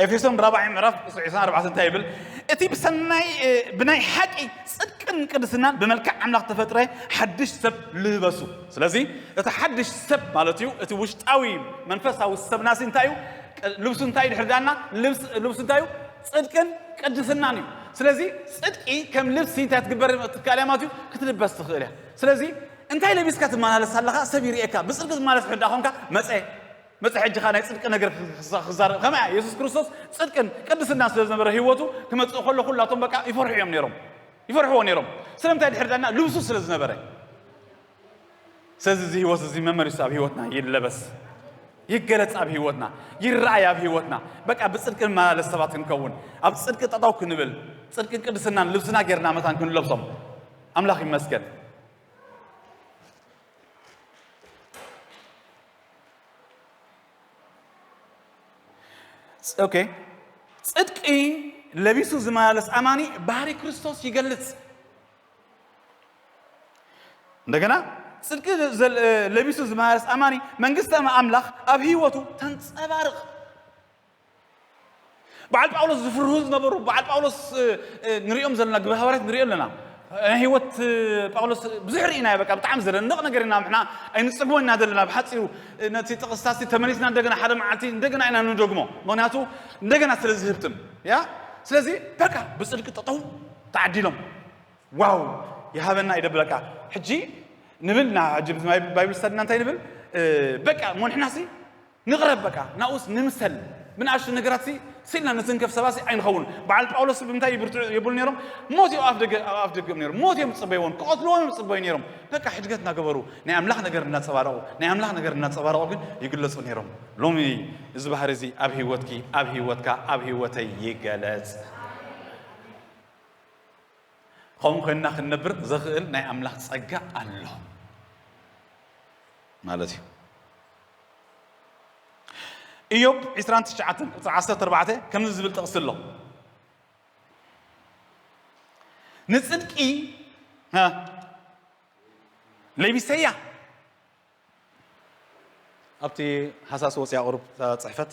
ኤፌሶን ራብዓይ ምዕራፍ ቁፅሪ ዕስራን ኣርባዕተን እንታይ ይብል እቲ ብሰናይ ብናይ ሓቂ ፅድቅን ቅድስናን ብመልክዕ ኣምላኽ ተፈጥረ ሓድሽ ሰብ ልበሱ ስለዚ እቲ ሓድሽ ሰብ ማለት እዩ እቲ ውሽጣዊ መንፈሳዊ ሰብናሲ እንታይ እዩ ልብሱ እንታይ ድሕር ዳና ልብሱ እንታይ እዩ ፅድቅን ቅድስናን እዩ ስለዚ ፅድቂ ከም ልብሲ እንታይ ትግበር ትካል ማለት እዩ ክትልበስ ትኽእል እያ ስለዚ እንታይ ለቢስካ ትመላለስ ኣለኻ ሰብ ይርእየካ ብፅድቂ ትመላለስ ሕዳ ኾንካ መፀ መፀ ሕጂ ኻ ናይ ፅድቂ ነገር ክዛረብ ከመይ የሱስ ክርስቶስ ፅድቅን ቅድስናን ስለ ዝነበረ ህይወቱ ክመፅእ ከሎ ኩላቶም በቃ ይፈርሑ እዮም ነይሮም ይፈርሕዎ ነይሮም ስለምንታይ ድሕር ዳና ልብሱ ስለ ዝነበረ ስለዚ እዚ ህይወት እዚ መመሊሱ ኣብ ህይወትና ይለበስ ይገለጽ ኣብ ህይወትና ይረኣይ ኣብ ህይወትና በቃ ብፅድቂ ንመላለስ ሰባት ክንከውን ኣብ ፅድቂ ጠጠው ክንብል ፅድቅን ቅድስናን ልብስና ጌርና መታን ክንለብሶም ኣምላኽ ይመስገን ኦኬ ጽድቂ ለቢሱ ዝመላለስ ኣማኒ ባህሪ ክርስቶስ ይገልጽ እንደገና ጽድቂ ለቢሱ ዝመላለስ ኣማኒ መንግስቲ ኣምላኽ ኣብ ህይወቱ ተንጸባርቕ በዓል ጳውሎስ ዝፍርሁ ዝነበሩ በዓል ጳውሎስ ንሪኦም ዘለና ግብረ ሃዋርያት ንሪኦ ኣለና ናይ ህይወት ጳውሎስ ብዙሕ ርኢና በቃ ብጣዕሚ ዘደንቕ ነገር ኢና ምሕና ኣይንፅግቦ ኢና ዘለና ብሓፂሩ ነቲ ጥቕስታሲ ተመሊስና እንደገና ሓደ መዓልቲ እንደገና ኢና ንደግሞ ምክንያቱ እንደገና ስለ ዝህብትም ያ ስለዚ በቃ ብፅድቂ ጠጠው ተዓዲሎም ዋው ይሃበና ይደብለካ ሕጂ ንብል ና ሕጂ ባይብል ስተድና እንታይ ንብል በቃ ሞንሕናሲ ንቕረብ በቃ ናኡስ ንምሰል ብንኣሽቱ ነገራት ስኢልና ንትንከፍ ሰባት ኣይንኸውን በዓል ጳውሎስ ብምንታይ ብርትዑ የብሉ ነይሮም ሞት እዮም ኣፍ ደገ ኣብ ኣፍ ደገም ነይሮም ሞት እዮም ዝፅበይዎን ክቐትልዎም እዮም ዝፅበዩ ነይሮም በቃ ሕድገት እናገበሩ ናይ ኣምላኽ ነገር እናፀባረቑ ናይ ኣምላኽ ነገር እናፀባረቑ ግን ይግለፁ ነይሮም ሎሚ እዚ ባህሪ እዚ ኣብ ህይወትኪ ኣብ ህይወትካ ኣብ ህይወተይ ይገለፅ ከምኡ ኮይንና ክንነብር ዘኽእል ናይ ኣምላኽ ጸጋ ኣሎ ማለት እዩ። ኢዮብ ዕስራን ትሽዓተን ቁጽሪ ዓሰርተ ኣርባዕተ ከምዚ ዝብል ጥቕሲ ኣሎ። ንጽድቂ ለቢሰያ ኣብቲ ሃሳስ ወፅያ ቁሩብ እታ ፅሕፈት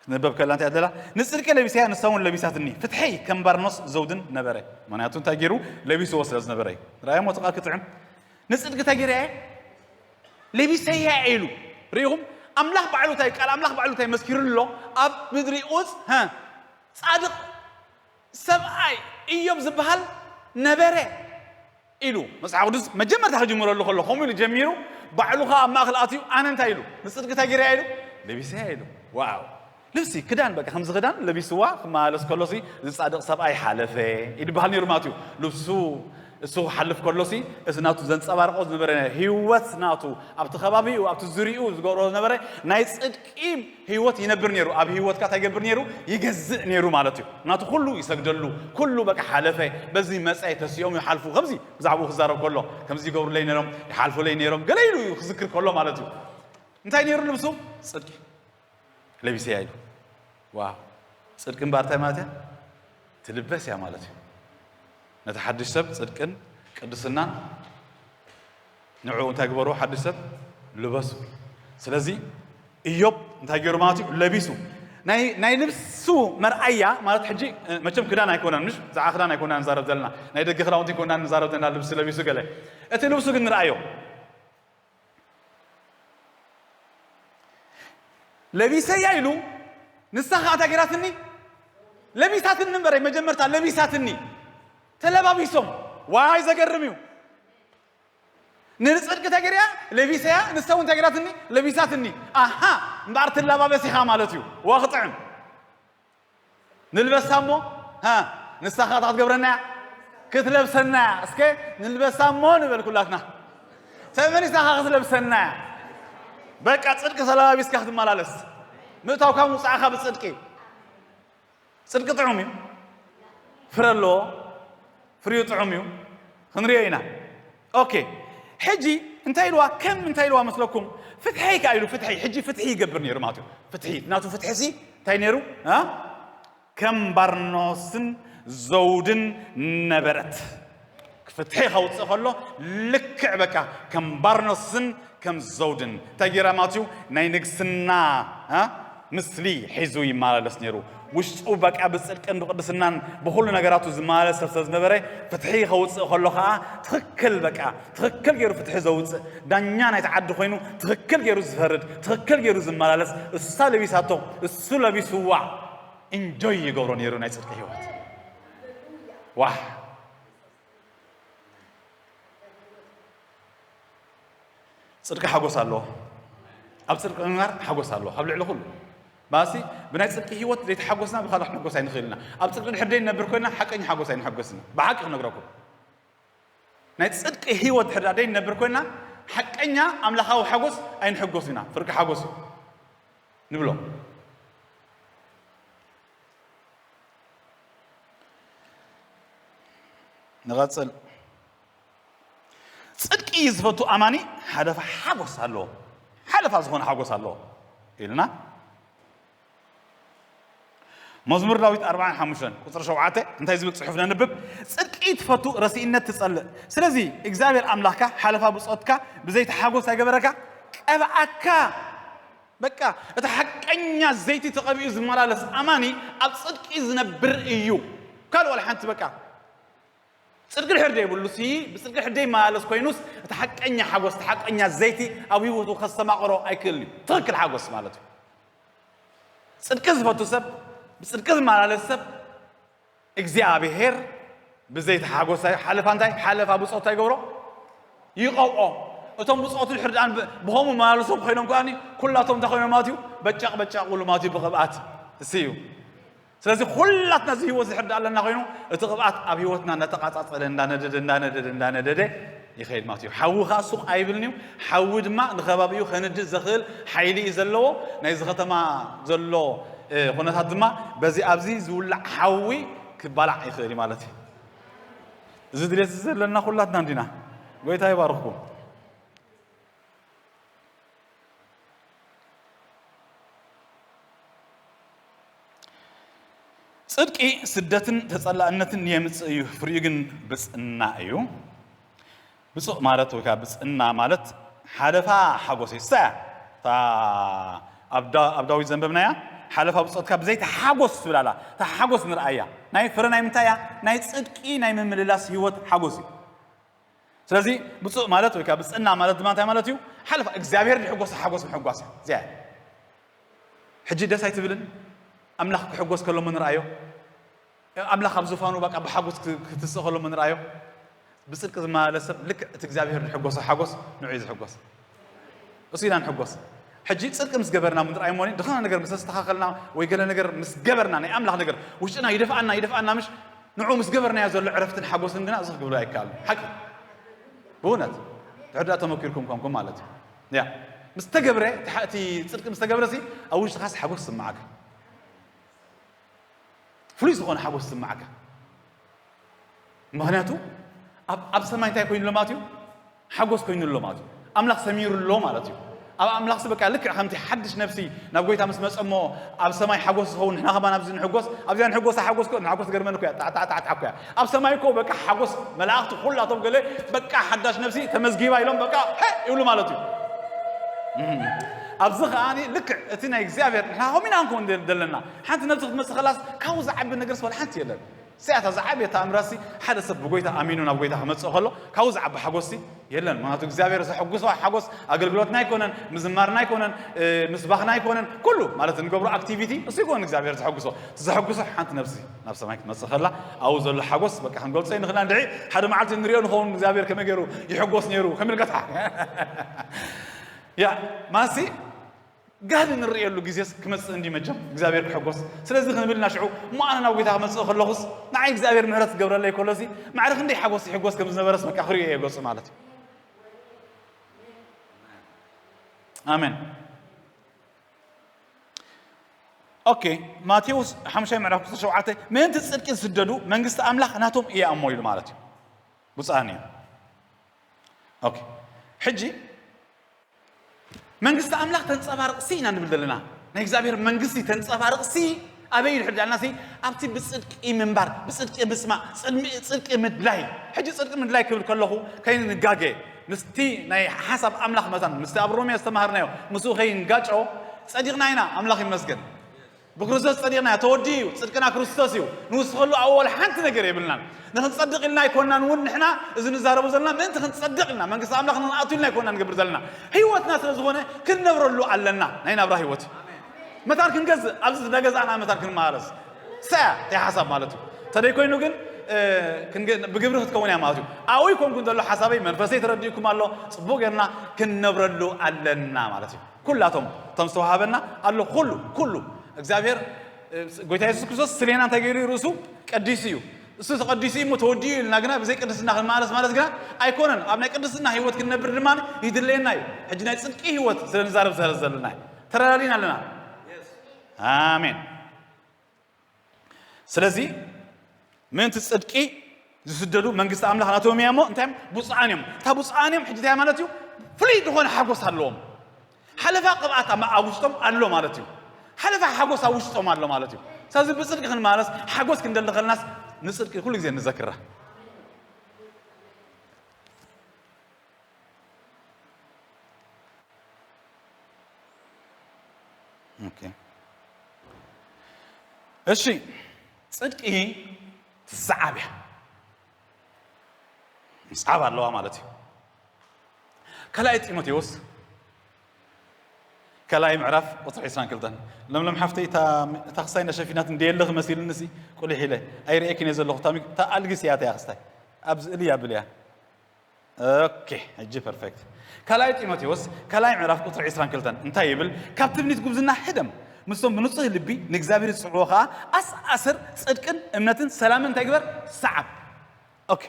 ክትንበብ ከላ እንታይ ኣደላ ንፅድቂ ለቢሰያ ንሳ እውን ለቢሳትኒ ፍትሐይ ከም ባርኖስ ዘውድን ነበረ ምክንያቱ እንታይ ገይሩ ለቢስዎ ስለ ዝነበረ እዩ ራእዮሞ እቲ ቃል ክጥዕም ንፅድቂ እንታይ ገይረ እየ ለቢሰያ ኢሉ ርኢኹም ኣምላኽ ባዕሉ እንታይ ቃል ኣምላኽ ባዕሉ እንታይ መስኪሩ ኣሎ ኣብ ምድሪ ኡፅ ፃድቕ ሰብኣይ ኢዮብ ዝበሃል ነበረ ኢሉ መፅሓፍ ቅዱስ መጀመርታ ክጅምረሉ ከሎ ከምኡ ኢሉ ጀሚሩ ባዕሉ ከዓ ኣብ ማእኸል ኣትዩ ኣነ እንታይ ኢሉ ንፅድቂ እንታይ ገይረያ ኢሉ ለቢሰያ ኢሉ ዋው ልብሲ ክዳን በቃ ከምዚ ክዳን ለቢስዋ ክመላለስ ከሎሲ እዚ ፃድቕ ሰብኣይ ሓለፈ ይድበሃል ነይሩ ማለት እዩ ልብሱ እሱ ክሓልፍ ከሎሲ፣ እዚ ናቱ ዘንጸባርቆ ዝነበረ ህይወት ናቱ፣ ኣብቲ ከባቢኡ፣ ኣብቲ ዙሪኡ ዝገብሮ ዝነበረ ናይ ጽድቂ ህይወት ይነብር ነይሩ። ኣብ ህይወትካ እንታይ ይገብር ነይሩ? ይገዝእ ነይሩ ማለት እዩ። ናቱ ኩሉ ይሰግደሉ፣ ኩሉ በቃ ሓለፈ፣ በዚ መጸ፣ ተሲኦም ይሓልፉ። ከምዚ ብዛዕባኡ ክዛረብ ከሎ፣ ከምዚ ይገብሩለይ ነይሮም፣ ይሓልፉለይ ነይሮም፣ ገለ ኢሉ እዩ ክዝክር ከሎ ማለት እዩ። እንታይ ነይሩ ልብሱ? ጽድቂ ለቢሰያ ኢሉ። ዋው! ጽድቂ እምበኣር እንታይ ማለት እያ? ትልበስ እያ ማለት እዩ። ነቲ ሓድሽ ሰብ ጽድቅን ቅድስናን ንዕኡ እንታይ ግበርዎ? ሓድሽ ሰብ ልበሱ። ስለዚ ኢዮብ እንታይ ገይሩ ማለት እዩ? ለቢሱ። ናይ፣ ናይ ልብሱ መርኣያ ማለት ሕጂ፣ እ፣ መቸም ክዳን ኣይኮነን፣ ምሽ? ብዛዕባ ክዳን ኣይኮና ንዛረብ ዘለና። ናይ ደገ ክዳውንቲ ኣይኮና ንዛረብ ዘለና፣ ልብሲ ለቢሱ ገለ። እቲ ልብሱ ግን ንርኣዮ። ለቢሰያ ኢሉ፣ ንሳ ኸዓ እንታይ ገይራትኒ? ለቢሳትኒ እምበረ፣ መጀመርታ ለቢሳትኒ። ተለባቢሶም። ዋይ ዘገርም እዩ። ንጽድቂ እንታይ ገይራ? ለቢሰያ፣ ንሳ እውን እንታይ ገይራትኒ? ለቢሳትኒ። ኣሃ፣ እምበኣር ትለባበስ ኢኻ ማለት እዩ። ዋ ክጥዕም። ንልበሳ እሞ፣ ሃ፣ ንሳ ኸዓ እንታይ ክትገብረና እያ? ክትለብሰና እያ። እስከ ንልበሳ እሞ ንበል ኩላትና። ተመሊሳ ኸዓ ክትለብሰና እያ። በቃ ጽድቂ ተለባቢስካ ክትመላለስ። ምእታውካ ምውጻእካ ብጽድቂ። ጽድቂ ጥዑም እዩ። ፍረ ኣለዎ። ፍሪኡ ጥዑም እዩ። ክንሪኦ ኢና። ኦኬ። ሕጂ እንታይ ኢልዋ? ከም እንታይ ኢልዋ መስለኩም? ፍትሐይ ከኣ ኢሉ ፍትሐይ። ሕጂ ፍትሒ ይገብር ነይሩ ማለት እዩ። ፍትሒ፣ ናቱ ፍትሒ ሲ እንታይ ነይሩ? እ? ከም ባርኖስን ዘውድን ነበረት። ፍትሒ ከውፅእ ከሎ ልክዕ በቃ ከም ባርኖስን ከም ዘውድን። እንታይ ገይራ ማለት እዩ? ናይ ንግስና፣ እ? ምስሊ ሒዙ ይመላለስ ነይሩ። ውሽጡ በቃ ብጽድቅን ብቅድስናን ብኹሉ ነገራቱ ዝመላለስ ሰብ ስለ ዝነበረ፣ ፍትሒ ከውጽእ ከሎ ኸኣ ትኽክል በቃ ትኽክል ገይሩ ፍትሒ ዘውጽእ ዳኛ ናይቲ ዓዲ ኮይኑ ትኽክል ገይሩ ዝፈርድ ትኽክል ገይሩ ዝመላለስ እሳ ለቢሳቶ እሱ ለቢስዋ ኢንጆይ ይገብሮ ነይሩ ናይ ጽድቂ ህይወት። ዋህ! ጽድቂ ሓጎስ ኣለዎ። ኣብ ጽድቂ ምንባር ሓጎስ ኣለዎ። ካብ ልዕሊ ኩሉ ባሲ ብናይ ጽድቂ ህይወት ዘይተሓጎስና ብኻልእ ክንሕጎስ ኣይንኽእል ኢና። ኣብ ጽድቂ ድሕር ደይ ንነብር ኮይና ሓቀኛ ሓጎስ ኣይንሕጎስና። ብሓቂ ክነግረኩም። ናይ ጽድቂ ህይወት ድሕር ደይ ንነብር ኮይና ሓቀኛ ኣምላኻዊ ሓጎስ ኣይንሕጎስ ኢና። ፍርቂ ሓጎስ እዩ ንብሎ። ንቐጽል። ጽድቂ ዝፈቱ ኣማኒ ሓለፋ ሓጎስ ኣለዎ። ሓለፋ ዝኾነ ሓጎስ ኣለዎ ኢልና። መዝሙር ዳዊት ኣርባዓን ሓሙሽተን ቁጽሪ ሸውዓተ እንታይ ዝብል ጽሑፍ ነንብብ? ጽድቂ ትፈቱ ረሲእነት ትጸልእ። ስለዚ እግዚኣብሔር ኣምላኽካ ሓለፋ ብጾትካ ብዘይቲ ሓጎስ ኣይገበረካ፣ ቀብኣካ። በቃ እቲ ሓቀኛ ዘይቲ ተቐቢኡ ዝመላለስ ኣማኒ ኣብ ጽድቂ ዝነብር እዩ። ካልእ ዋላ ሓንቲ በቃ ጽድቂ ድሕር ደይብሉ ሲ ብጽድቂ ድሕር ደይመላለስ ኮይኑስ እቲ ሓቀኛ ሓጎስ እቲ ሓቀኛ ዘይቲ ኣብ ህይወቱ ከስተማቕሮ ኣይክእልን እዩ። ትኽክል ሓጎስ ማለት እዩ። ጽድቂ ዝፈቱ ሰብ ብጽድቂ ዝመላለስ ሰብ እግዚኣብሔር ብዘይቲ ሓጎስ ሓለፋ እንታይ ሓለፋ ብጾት እንታይ ይገብሮ ይቐብኦ። እቶም ብጾቱ ድሕር ደኣ ብኸምኡ መላለሶም ኮይኖም ከኣ ኩላቶም እንታይ ኮይኖም ማለት እዩ በጫቕ በጫቕ ውሉ ማለት እዩ ብቕብኣት እሲ እዩ። ስለዚ ኩላትና እዚ ህይወት ዝሕርዳ ኣለና ኮይኑ እቲ ቅብኣት ኣብ ህይወትና እንዳተቃጻጸለ እንዳነደደ እንዳነደደ እንዳነደደ ይኸይድ ማለት እዩ። ሓዊ ከኣ ሱቕ ኣይብልን እዩ። ሓዊ ድማ ንከባቢኡ ከንድድ ዘኽእል ሓይሊ እዩ ዘለዎ። ናይዚ ከተማ ዘሎ ኩነታት ድማ በዚ ኣብዚ ዝውላዕ ሓዊ ክባላዕ ይኽእል እዩ ማለት እዩ። እዚ ድሌት ዘለና ኩላትና እንዲና። ጎይታ ይባርኽኩም። ጽድቂ ስደትን ተጸላእነትን የምጽእ እዩ፣ ፍሪኡ ግን ብጽና እዩ። ብጹእ ማለት ወይ ከዓ ብጽና ማለት ሓለፋ ሓጎስ እዩ። እሳ እያ እታ ኣብ ዳ-፣ ኣብ ዳዊት ዘንበብናያ ሓለፋ ብጾትካ ብዘይቲ ሓጎስ ትብል ኣላ። እታ ሓጎስ ንርኣያ። ናይ ፍረ ናይ ምንታይ እያ? ናይ ጽድቂ ናይ ምምልላስ ህይወት ሓጎስ እዩ። ስለዚ ብፁዕ ማለት ወይ ከዓ ብፅዕና ማለት ድማ እንታይ ማለት እዩ? ሓለፋ እግዚኣብሔር ዝሕጎሶ ሓጎስ ምሕጓስ እዩ። እዚኣ እያ። ሕጂ ደስ ኣይትብልን? ኣምላኽ ክሕጎስ ከሎ እሞ ንርኣዮ። ኣምላኽ ኣብ ዙፋኑ በቃ ብሓጎስ ክ-፣ ክትስእ ከሎ እሞ ንርኣዮ። ብፅድቂ ዝመላለስ ሰብ ልክዕ እቲ እግዚኣብሔር ዝሕጎሶ ሓጎስ ንዑ እዩ ዝሕጎስ። እሱ ኢና ንሕጎስ። ሕጂ ጽድቂ ምስ ገበርና ምድር ኣይሞኒ ድኻና ነገር ምስ ኣስተኻኸልና ወይ ገለ ነገር ምስ ገበርና ናይ ኣምላኽ ነገር ውሽጥና ይደፍኣና ይደፍኣና ምሽ ንዑ ምስ ገበርናዮ ዘሎ ዕረፍትን ሓጎስን ግና እዚ ክብሎ ኣይከኣልን። ሓቂ። ብእውነት። ድሕር ደኣ ተመኪርኩም ኮንኩም ማለት እዩ። ያ። ምስ ተገብረ፣ እቲ ሓ-፣ እቲ ጽድቂ ምስ ተገብረ ሲ፣ ኣብ ውሽጥኻስ ሓጎስ ይስምዓካ። ፍሉይ ዝኾነ ሓጎስ ይስምዓካ። ምኽንያቱ፣ ኣብ፣ ኣብ ሰማይ እንታይ ኮይኑ ኣሎ ማለት እዩ? ሓጎስ ኮይኑ ኣሎ ማለት እዩ። ኣምላኽ ሰሚሩ ኣሎ ማለት እዩ። ኣብ ኣምላኽሲ በቃ ልክዕ ከምቲ ሓድሽ ነፍሲ ናብ ጎይታ ምስ መጸ እሞ ኣብ ሰማይ ሓጎስ ዝኸውን ንሕና ከማን ኣብዚ ንሕጎስ፣ ኣብዚኣ ንሕጎስ ሓጎስ ከ-፣ ንሓጎስ ትገርመኒ እኮ እያ። ጣዕ፣ ጣዕ፣ ጣዕ፣ ጣዕ እኮ እያ። ኣብ ሰማይ እኮ በቃ ሓጎስ መላእኽቲ ኩላቶም ገለ በቃ ሓዳሽ ነፍሲ ተመዝጊባ ኢሎም በቃ ሀ ይብሉ ማለት እዩ። እም። ኣብዚ ከኣ ልክዕ እቲ ናይ እግዚኣብሔር ንሕና ከምኡ ኢና ክንከውን ደል-፣ ደለና። ሓንቲ ነፍሲ ክትመጽእ ከላስ ካብኡ ዝዓቢ ነገርስ ዋላ ሓንቲ የለን። እዚኣ እታ ዝዓበየ ተኣምራሲ ሓደ ሰብ ብጎይታ ኣሚኑ ናብ ጎይታ ክመጽእ ከሎ ካብኡ ዝዓቢ ሓጎስሲ የለን። ምኽንያቱ እግዚኣብሔር ዘሐጉሶ ሓጎስ ኣገልግሎትና ኣይኮነን፣ ምዝማርና ኣይኮነን፣ እ፣ ምስባኽና ኣይኮነን፣ ኩሉ ማለት እንገብሮ ኣክቲቪቲ እሱ ይኮን እግዚኣብሔር ዘሐጉሶ። እቲ ዘሐጉሶ ሓንቲ ነፍሲ ናብ ሰማይ ክትመጽእ ከላ ኣብኡ ዘሎ ሓጎስ በቃ ክንገልጾ ይንኽእልና። እንድዒ ሓደ መዓልቲ ንሪኦ ንኸውን እግዚኣብሔር ከመይ ገይሩ ይሕጎስ ነይሩ ከመይ ኢልካ ትሓ-፣ ያ ማሲ ጋህዲ ንርእየሉ ግዜስ ክመጽእ እንዲ መቸም እግዚኣብሔር ክሕጎስ። ስለዚ ክንብል ኢና ሽዑ እሞ ኣነ ናብ ጎይታ ክመጽእ ከለኹስ ንዓይ እግዚኣብሔር ምሕረት ክገብረለይ ከሎሲ ማዕረ ክንደይ ሓጎስ ይሕጎስ ከም ዝነበረስ በቃ ክርእዮ እየ ገጹ ማለት እዩ። ኣሜን። ኦኬ፣ ማቴዎስ ሓሙሻይ ምዕራፍ ቁጽሪ ሸውዓተ፣ ምእንቲ ጽድቂ ዝስደዱ መንግስቲ ኣምላኽ ናቶም እያ እሞ ኢሉ ማለት እዩ። ብፁዓን እዮም። ኦኬ፣ ሕጂ መንግስቲ ኣምላኽ ተንጸባርቕ ሲ ኢና ንብል ዘለና። ናይ እግዚኣብሔር መንግስቲ ተንጸባርቕ ሲ ኣበይ እዩ ድሕር ዳልና ሲ ኣብቲ ብጽድቂ ምንባር፣ ብጽድቂ ምጽማእ፣ ጽልሚ-፣ ጽድቂ ምድላይ። ሕጂ ጽድቂ ምድላይ ክብል ከለኹ ከይንጋገ ምስቲ ናይ ሓሳብ ኣምላኽ መታን ምስቲ ኣብ ሮሜ ዝተማሃርናዮ ምስኡ ከይንጋጨው ጸዲቕና ኢና። ኣምላኽ ይመስገን። ብክርስቶስ ጸዲቕና፣ ተወዲኡ እዩ፣ ጽድቅና ክርስቶስ እዩ። ንውስኸሉ ኣብኡ ወላ ሓንቲ ነገር የብልናን። ንኽንጸድቕ ኢልና ኣይኮንናን እውን ንሕና እዚ ንዛረቦ ዘለና፣ ምእንቲ ክንጸድቕ ኢልና፣ መንግስቲ ኣምላኽ ንኽንኣቱ ኢልና ኣይኮንና ንገብር ዘለና። ህይወትና ስለ ዝኾነ ክንነብረሉ ኣለና፣ ናይ ናብራ ህይወት። መታን ክንገዝእ፣ ኣብዚ ዝዳገዛእና መታን ክንመሃረስ። ሰያ፣ እንታይ ሓሳብ ማለት እዩ። ተደይ ኮይኑ ግን፣ እ፣ ክንገ-፣ ብግብሪ ክትከውን እያ ማለት እዩ። ኣብኡ ይኮንኩን ዘሎ ሓሳበይ፣ መንፈሰይ ተረዲእኩም ኣሎ፣ ጽቡቕ ጌርና ክንነብረሉ ኣለና ማለት እዩ። ኩላቶም እቶም ዝተዋሃበና ኣሎ። ኩሉ፣ ኩሉ እግዚኣብሔር፣ እ፣ ጎይታ የሱስ ክርስቶስ ስሌና እንታይ ገይሩ እዩ? ርእሱ ቀዲሱ እዩ። እሱ ተቐዲሱ እዩ እሞ ተወዲኡ ኢልና ግና ብዘይ ቅድስና ክንመላለስ ማለት ግና ኣይኮነን። ኣብ ናይ ቅድስና ህይወት ክንነብር ድማ ይድለየና እዩ። ሕጂ ናይ ጽድቂ ህይወት ስለ ንዛረብ ስለ ዘለና እዩ። ተረዳዲና ኣለና። ኣሜን። ስለዚ ምእንቲ ጽድቂ ዝስደዱ መንግስቲ ኣምላኽ ናቶም እያ እሞ እንታይ እዮም? ብፁዓን እዮም። እታ ብፁዓን እዮም ሕጂ እንታይ ማለት እዩ? ፍሉይ ዝኾነ ሓጎስ ኣለዎም። ሓለፋ ቅብኣት ኣብ፣ ኣብ ውሽጦም ኣሎ ማለት እዩ። ሓለፋ ሓጎስ ኣብ ውሽጦም ኣሎ ማለት እዩ። ስለዚ ብጽድቂ ክንመላለስ ሓጎስ ክንደሊ ከለናስ ንጽድቂ ኩሉ ግዜ ንዘክራ። ኦኬ። እሺ፣ ጽድቂ ትሰዓብ እያ። ምስዓብ ኣለዋ ማለት እዩ። ካልኣይ ጢሞቴዎስ ካልኣይ ምዕራፍ ቁጽሪ ዕስራን ክልተን። ለምለም ሓፍተይ፣ እታ፣ እታ ክሳይ ነሸፊናት እንደ የለኺ መሲልኒ ሲ ቁሊሕ ኢለ ኣይርእየክን እየ ዘለኹ። እታ ሚክ-፣ እታ ኣልግስ እያ፣ እታ እያ ክስታይ። ኣብ ስእሊ እያ ብልያ። ኦኬ፣ ሕጂ ፐርፌክት። ካልኣይ ጢሞቴዎስ ካልኣይ ምዕራፍ ቁጽሪ ዕስራን ክልተን እንታይ ይብል? ካብ ትምኒት ጉብዝና ህደም፣ ምስቶም ብንጹህ ልቢ ንእግዚኣብሔር ዝጽዕዎ ኸኣ ኣስኣስር ጽድቅን እምነትን ሰላምን እንታይ ግበር? ሰዓብ። ኦኬ፣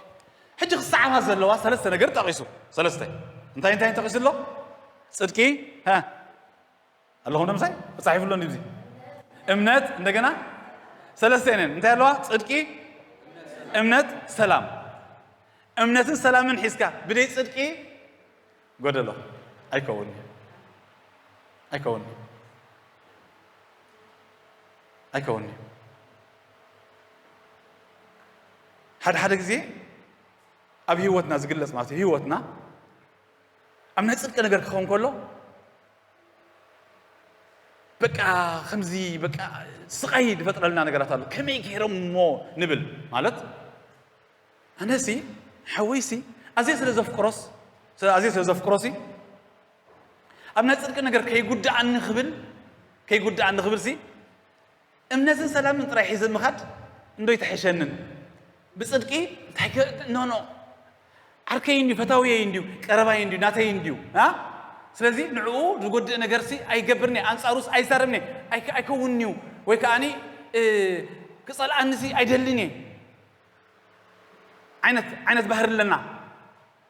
ሕጂ ክሰዓባ ዘለዋ ሰለስተ ነገር ጠቒሱ። ሰለስተ። እንታይ እንታይ ጠቒሱ ኣሎ? ጽድቂ፣ ሃ? ኣለኹም ዶ ምሳይ? ተጻሒፉ ኣሎ እንዲዚ። እምነት፣ እንደገና ሰለስተ እየን። እንታይ ኣለዋ? ጽድቂ፣ እምነት፣ ሰላም። እምነትን ሰላምን ሒዝካ ብደይ ጽድቂ ጎደሎ። ኣይከውን'ዩ። ኣይከውን'ዩ። ኣይከውን'ዩ። ሓደ ሓደ ግዜ ኣብ ህይወትና ዝግለጽ ማለት እዩ። ህይወትና ኣብ ናይ ጽድቂ ነገር ክኸውን ከሎ በቃ ከምዚ በቃ ስቓይ ዝፈጥረልና ነገራት ኣሎ። ከመይ ገይሮም እሞ ንብል ማለት ኣነሲ ሓወይሲ ኣዝየ ስለ ዘፍቅሮስ፣ ስለ-፣ ኣዝየ ስለ ዘፍቅሮሲ ኣብ ናይ ጽድቂ ነገር ከይጉዳኣኒ ክብል፣ ከይጉዳኣኒ ክብልሲ እምነትን ሰላምን ጥራይ ሒዘ ምኻድ እንዶ ይተሐሸንን። ብጽድቂ እንታይ ከ-፣ ኖ፣ ኖ። ዓርከይ እንድዩ፣ ፈታውየይ እንድዩ፣ ቀረባይ እንድዩ፣ ናተይ እንድዩ። አ? ስለዚ ንዕኡ ዝጎድእ ነገርሲ ኣይገብርን እየ፣ ኣንጻሩስ ኣይዛረብን እየ፣ ኣይከ-፣ ኣይከውንን እዩ። ወይ ከኣኒ፣ እ፣ ክጸልኣንሲ ኣይደልን እየ። ዓይነት ዓይነት ባህሪ ኣለና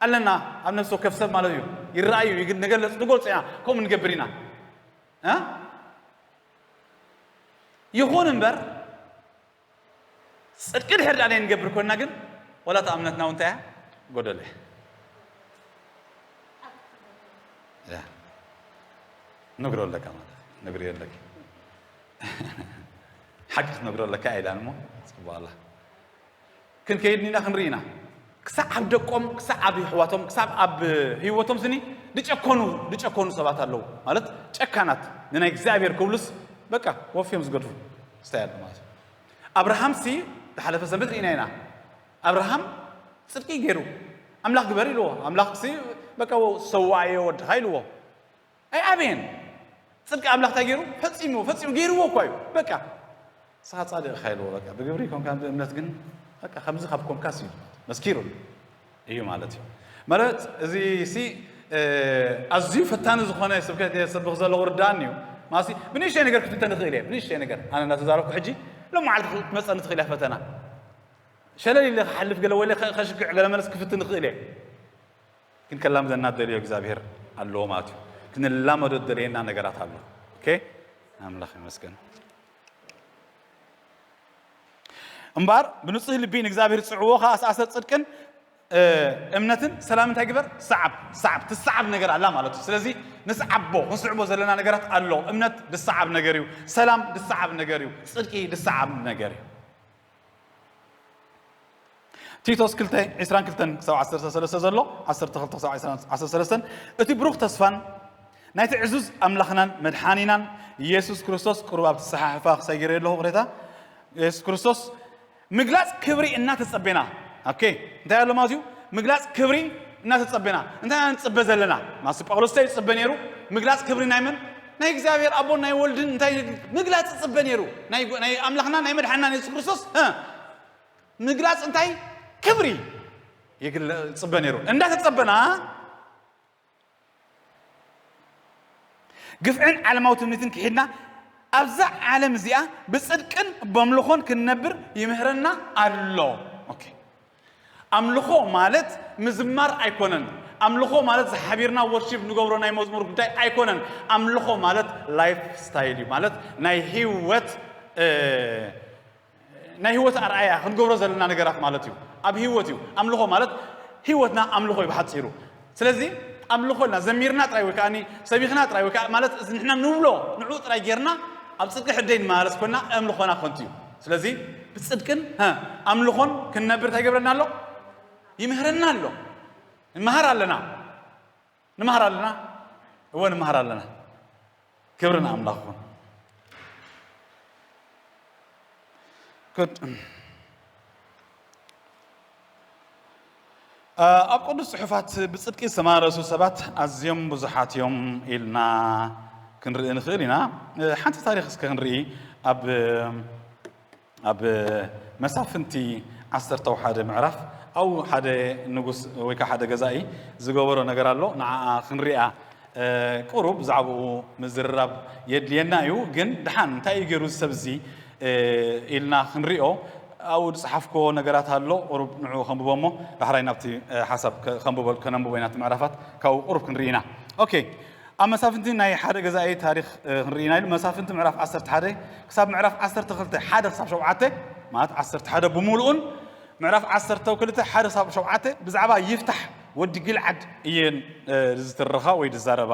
ኣለና ኣብ ነፍሲ ወከፍ ሰብ ማለት እዩ። ይረኣዩ ይግ- ንገለጽ ንገልጾ ኢና። ከምኡ ንገብር ኢና እ? ይኹን እምበር ጽድቂ ድሕር ዳኣ ንገብር ኮንና ግን ወላ እታ እምነትና እውን እንታይ እያ ጎደለ እያ። ነግሮ ኣለካ ማለት እዩ። ነግሪ ኣለኪ ሓቂ ክትነግሮ ኣለካ ኢላን እሞ ጽቡቅ ኣላ። ክንከይድ ኢና ክንርኢ ኢና። ክሳዕ ኣብ ደቆም ክሳዕ ኣብ ይሕዋቶም ክሳብ ኣብ ህይወቶም ስኒ ድጨኮኑ ድጨኮኑ ሰባት ኣለዉ። ማለት ጨካናት ንናይ እግዚኣብሔር ክብሉስ በቃ ወፍዮም ዝገድፉ ስታይ ኣሎ ማለት እዩ። ኣብርሃም ሲ ዝሓለፈ ሰንበት ርኢና ኢና። ኣብርሃም ጽድቂ ገይሩ ኣምላኽ ግበር ኢልዎ። ኣምላኽ ሲ በቃ ሰዋእዮ ወድኻ ኢልዎ። ኣይኣበየን። ጽድቂ ኣምላኽ እንታይ ገይሩ? ፈጺሙ ፈጺሙ ገይርዎ እኳ እዩ። በቃ ንስኻ ጻድቕ ኢኻ ኢልዎ። በቃ ብግብሪ ይኮንካ ብእምነት ግን በቃ ከምዚ ካብ ኮንካስ እዩ መስኪሩሉ እዩ ማለት እዩ። ማለት እዚ ሲ ኣዝዩ ፈታኒ ዝኾነ ስብከት እየ ዝሰብኽ ዘለኹ ርዳእኒ እዩ። ማሲ ብንእሽተይ ነገር ክፍተን ይኽእል እየ። ብንእሽተይ ነገር ኣነ እናተዛረብኩ ሕጂ ሎም መዓልቲ ክትመፀኒ ትኽእል እያ ፈተና። ሸለል ኢለ ክሓልፍ ገለ ወለ ከሽግዕ ገለ መለስ ክፍትን ይኽእል እየ። ግን ከላምደና ደልዮ እግዚኣብሔር ኣለዎ ማለት እዩ። ክንላመዶ ደልየና ነገራት ኣሎ። ኦኬ ኣምላኽ ይመስገን። እምበኣር ብንጹህ ልቢ ንእግዚኣብሔር ዝጽዕዎ ከኣ ኣስኣሰር ጽድቅን እምነትን ሰላም እንታይ ግበር? ሰዓብ ሰዓብ ትሰዓብ ነገር ኣላ ማለት እዩ። ስለዚ ንስዓቦ ክንስዕቦ ዘለና ነገራት ኣሎ። እምነት ድሰዓብ ነገር እዩ። ሰላም ድሰዓብ ነገር እዩ። ጽድቂ ድሰዓብ ነገር እዩ። ቲቶስ ክልተ ዕስራን ክልተን ክሳብ ዓሰርተ ሰለስተ ዘሎ ዓሰርተ ክልተ ክሳብ ዓሰርተ ሰለስተ እቲ ብሩኽ ተስፋን ናይቲ ዕዙዝ ኣምላኽናን መድሓኒናን ኢየሱስ ክርስቶስ ቅሩብ ኣብቲ ሰሓሕፋ ክሳይ ገይረ ኣለኹ ቅሬታ ኢየሱስ ክርስቶስ ምግላጽ ክብሪ እናተጸቤና ኦኬ እንታይ ኣሎ ማለት እዩ ምግላጽ ክብሪ እናተጸቤና እንታይ ንጽበ ዘለና ማስ ጳውሎስ እንታይ ይጽበ ነይሩ ምግላጽ ክብሪ ናይ መን ናይ እግዚኣብሔር ኣቦን ናይ ወልድን እንታይ ምግላጽ ይጽበ ነይሩ ናይ ኣምላኽና ናይ መድሓንና ኢየሱስ ክርስቶስ ምግላጽ እንታይ ክብሪ ይጽበ ነይሩ እንዳተጸበና ግፍዕን ዓለማዊ ትምኒትን ክሒድና ኣብዛ ዓለም እዚኣ ብጽድቅን በምልኾን ክንነብር ይምህረና ኣሎ። ኦኬ ኣምልኾ ማለት ምዝማር ኣይኮነን። ኣምልኾ ማለት ዝሓቢርና ወርሺፕ ንገብሮ ናይ መዝሙር ጉዳይ ኣይኮነን። ኣምልኾ ማለት ላይፍ ስታይል እዩ ማለት ናይ ህይወት ናይ ህይወት ኣርኣያ ክንገብሮ ዘለና ነገራት ማለት እዩ። ኣብ ህይወት እዩ ኣምልኾ ማለት ህይወትና ኣምልኾ እዩ ብሓፂሩ። ስለዚ ኣምልኾልና ዘሚርና ጥራይ ወይ ከዓ ሰቢኽና ጥራይ ወይ ከዓ ማለት እዚ ንሕና ንብሎ ንዑ ጥራይ ጌርና ኣብ ፅድቂ ሕደይ ንመላለስ ኮና ኣምልኾና ከንቱ እዩ። ስለዚ ብፅድቅን ኣምልኾን ክንነብር እንታይ ገብረና ኣሎ? ይምህረና ኣሎ። ንመሃር ኣለና። ንመሃር ኣለና። እወ ንመሃር ኣለና። ክብሪ ንኣምላኽ ይኹን። ኣብ ቅዱስ ጽሑፋት ብጽድቂ ዝተማረሱ ሰባት ኣዝዮም ብዙሓት እዮም ኢልና ክንርኢ ንኽእል ኢና። ሓንቲ ታሪኽ እስከ ክንርኢ ኣብ ኣብ መሳፍንቲ ዓሰርተ ሓደ ምዕራፍ ኣብኡ ሓደ ንጉስ ወይ ከዓ ሓደ ገዛኢ ዝገበሮ ነገር ኣሎ። ንዓኣ ክንሪኣ ቁሩብ ብዛዕባኡ ምዝርራብ የድልየና እዩ። ግን ደሓን እንታይ እዩ ገይሩ እዚ ሰብ እዚ ኢልና ክንሪኦ ኣብኡ ዝፀሓፍኮ ነገራት ኣሎ። ቁሩብ ንዑ ከንብቦ እሞ ዳሕራይ ናብቲ ሓሳብ ከንብቦ ከነንብቦ ኢና። እቲ ምዕራፋት ካብኡ ቁሩብ ክንርኢ ኢና። ኦኬ ኣብ መሳፍንቲ ናይ ሓደ ገዛኢ ታሪኽ ክንርኢ ኢና ኢሉ መሳፍንቲ ምዕራፍ ዓሰርተ ሓደ ክሳብ ምዕራፍ ዓሰርተ ክልተ ሓደ ክሳብ ሸውዓተ ማለት ዓሰርተ ሓደ ብምሉኡን ምዕራፍ ዓሰርተ ክልተ ሓደ ክሳብ ሸውዓተ ብዛዕባ ይፍታሕ ወዲ ጊልዓድ እየን ዝትርኻ ወይ ዝዛረባ።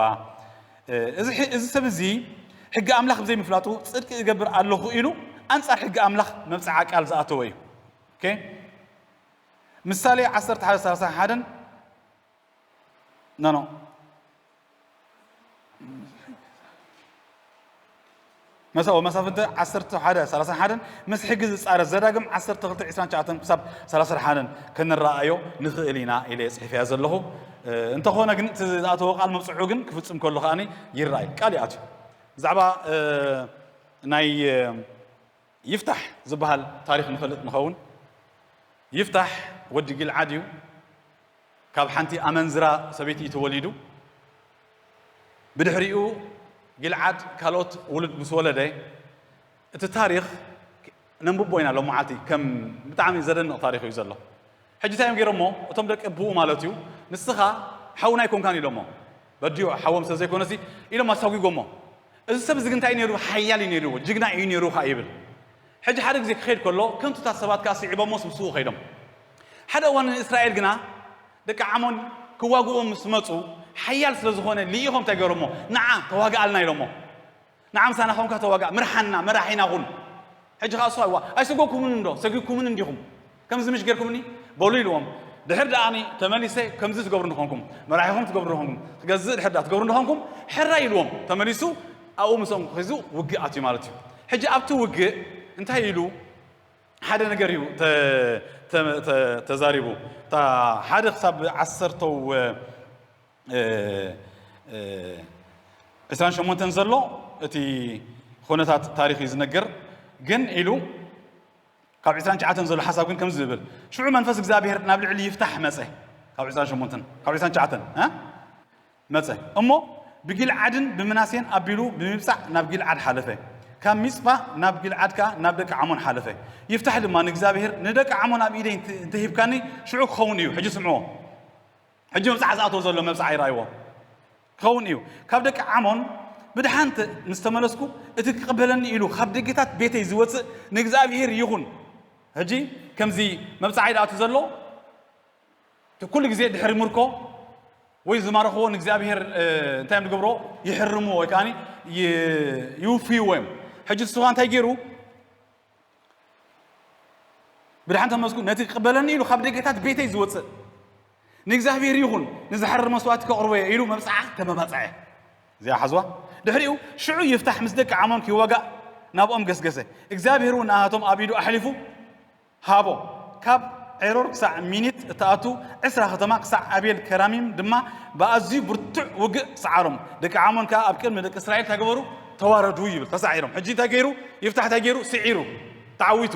እዚ ሰብ እዚ ሕጊ ኣምላኽ ብዘይምፍላጡ ጽድቂ እገብር ኣለኹ ኢሉ ኣንጻር ሕጊ ኣምላኽ መብጽዓ ቃል ዝኣተወ እዩ። ምሳሌ ዓሰርተ ሓደ ሰላሳ ሓደን ኖ ኖ መሳው መሳፍንቲ ዓሰርተ ሓደ ሰላሳ ሓደን ምስ ሕጊ ዝጻረር ዘዳግም ዓሰርተ ክልተ ዕስራን ትሽዓተን ክሳብ ሰላሳ ሓደን ክንረኣዮ ንኽእል ኢና ኢለ ጽሒፈያ ዘለኹ። እንተኾነ ግን እቲ ዝኣተወ ቃል መብጽዑ ግን ክፍጽም ከሎ ከኣ ይረኣይ ቃል ይኣትዩ። ብዛዕባ ናይ ይፍታሕ ዝበሃል ታሪኽ ንፈልጥ ንኸውን። ይፍታሕ ወዲ ጊልዓድ እዩ። ካብ ሓንቲ ኣመንዝራ ሰበይቲ እዩ ተወሊዱ። ብድሕሪኡ ጊልዓድ ካልኦት ውሉድ ምስ ወለደ እቲ ታሪኽ ነንብቦ ኢና ሎም መዓልቲ ከም ብጣዕሚ ዘደንቕ ታሪኽ እዩ ዘሎ። ሕጂ እንታይ እዮም ገይሮሞ? እቶም ደቂ ኣቦኡ ማለት እዩ፣ "ንስኻ ሓውና ኣይኮንካን" ኢሎሞ። በዲኡ ሓዎም ስለ ዘይኮነሲ ኢሎም ኣሳጒጎሞ። እዚ ሰብ እዚ ግን እንታይ እዩ ነይሩ? ሓያል እዩ ነይሩ፣ ጅግና እዩ ነይሩ ኸዓ ይብል። ሕጂ ሓደ ግዜ ክኸይድ ከሎ ከምቲ እታ ሰባት ከኣ ስዒቦሞስ ምስኡ ኸይዶም። ሓደ እዋን ንእስራኤል ግና ደቂ ዓሞን ክዋግኡ ምስ መጹ፣ ሓያል ስለ ዝኾነ ልኢኾም እንታይ ገይሮሞ? "ንዓ ተዋግኣልና" ኢሎሞ። "ንዓ ምሳና ኾንካ ተዋጋእ፣ ምርሓና፣ መራሒና ኹን።" ሕጂ ኸኣ እሱ ኣይዋ ኣይሰጎግኩምን እንዶ ሰጊግኩምን እንዲኹም ከምዚ ምሽ ጌርኩምኒ በሉ ኢልዎም። ድሕር ደኣኒ ተመሊሰ ከምዚ ትገብሩ እንኾንኩም፣ መራሒኹም ትገብሩ እንኾንኩም፣ ክገዝእ ድሕር ደኣ ትገብሩ እንኾንኩም፣ ሕራይ ኢልዎም። ተመሊሱ ኣብኡ ምስኦም ሒዙ ውግእ ኣትዩ ማለት እዩ። ሕጂ ኣብቲ ውግእ እንታይ ኢሉ ሓደ ነገር እዩ ተ-፣ ተ-፣ ተ-፣ ተዛሪቡ። እታ ሓደ ክሳብ ዓሰርተው፣ እ፣ እ፣ ዕስራን ሸሞንተን ዘሎ እቲ ኩነታት ታሪኽ እዩ ዝነግር። ግን ኢሉ ካብ ዕስራን ትሽዓተን ዘሎ ሓሳብ ግን ከምዚ ዝብል፣ "ሽዑ መንፈስ እግዚኣብሔር ናብ ልዕሊ ይፍታሕ መጸ።" ካብ ዕስራን ሸሞንተን፣ ካብ ዕስራን ትሽዓተን፣ እ? መጸ። እሞ ብጊልዓድን ብምናሴን ኣቢሉ ብምብጻዕ ናብ ጊልዓድ ሓለፈ። ካብ ሚጽጳ ናብ ጊልዓድ ከኣ ናብ ደቂ ዓሞን ሓለፈ። ይፍታሕ ድማ ንእግዚኣብሔር፣ "ንደቂ ዓሞን ኣብ ኢደይ እንተ-፣ እንተሂብካኒ፣ ሽዑ ክኸውን እዩ።" ሕጂ ስምዕዎ። ሕጂ መብጽዓ ዝኣተዎ ዘሎ መብጽዓ ይረኣይዎ። ክኸውን እዩ። ካብ ደቂ ዓሞን ብድሓን ተ-፣ ምስ ተመለስኩ፣ እቲ ክቕበለኒ ኢሉ ካብ ደገታት ቤተይ ዝወጽእ ንእግዚኣብሔር ይኹን። ሕጂ ከምዚ መብጽዓ ይኣቱ ዘሎ፣ እቲ ኩሉ ግዜ ድሕሪ ምርኮ ወይ ዝማረኽዎ ንእግዚኣብሔር፣ እ፣ እንታይ እዮም ዝገብርዎ? ይሕርምዎ ወይ ከኣ ይ-፣ ይውፍይዎ እዮም። ሕጂ ንሱ ኸኣ እንታይ ገይሩ? ብድሓን ተመስኩ፣ ነቲ ክቕበለኒ ኢሉ ካብ ደገታት ቤተይ ዝወጽእ ንእግዚኣብሔር ይኹን፣ ንዝሓርር መስዋእቲ ከቕርቦ እየ ኢሉ መብጽዓ ተመባጽዐ። እዚኣ ሓዝዋ። ድሕሪኡ ሽዑ ይፍታሕ ምስ ደቂ ዓሞን ክዋጋእ ናብኦም ገስገሰ። እግዚኣብሔር እውን ንኣቶም ኣብ ኢዱ ኣሕሊፉ ሃቦ። ካብ ዔሮር ክሳዕ ሚኒት እትኣቱ ዕስራ ከተማ፣ ክሳዕ ኣቤል ከራሚም ድማ ብኣዝዩ ብርቱዕ ውግእ ሰዓሮም። ደቂ ዓሞን ከኣ ኣብ ቅድሚ ደቂ እስራኤል እንታይ ገበሩ? ተዋረዱ ይብል። ተሳዒሮም። ሕጂ እንታይ ገይሩ? ይፍታሕ እንታይ ገይሩ? ስዒሩ። ተዓዊቱ።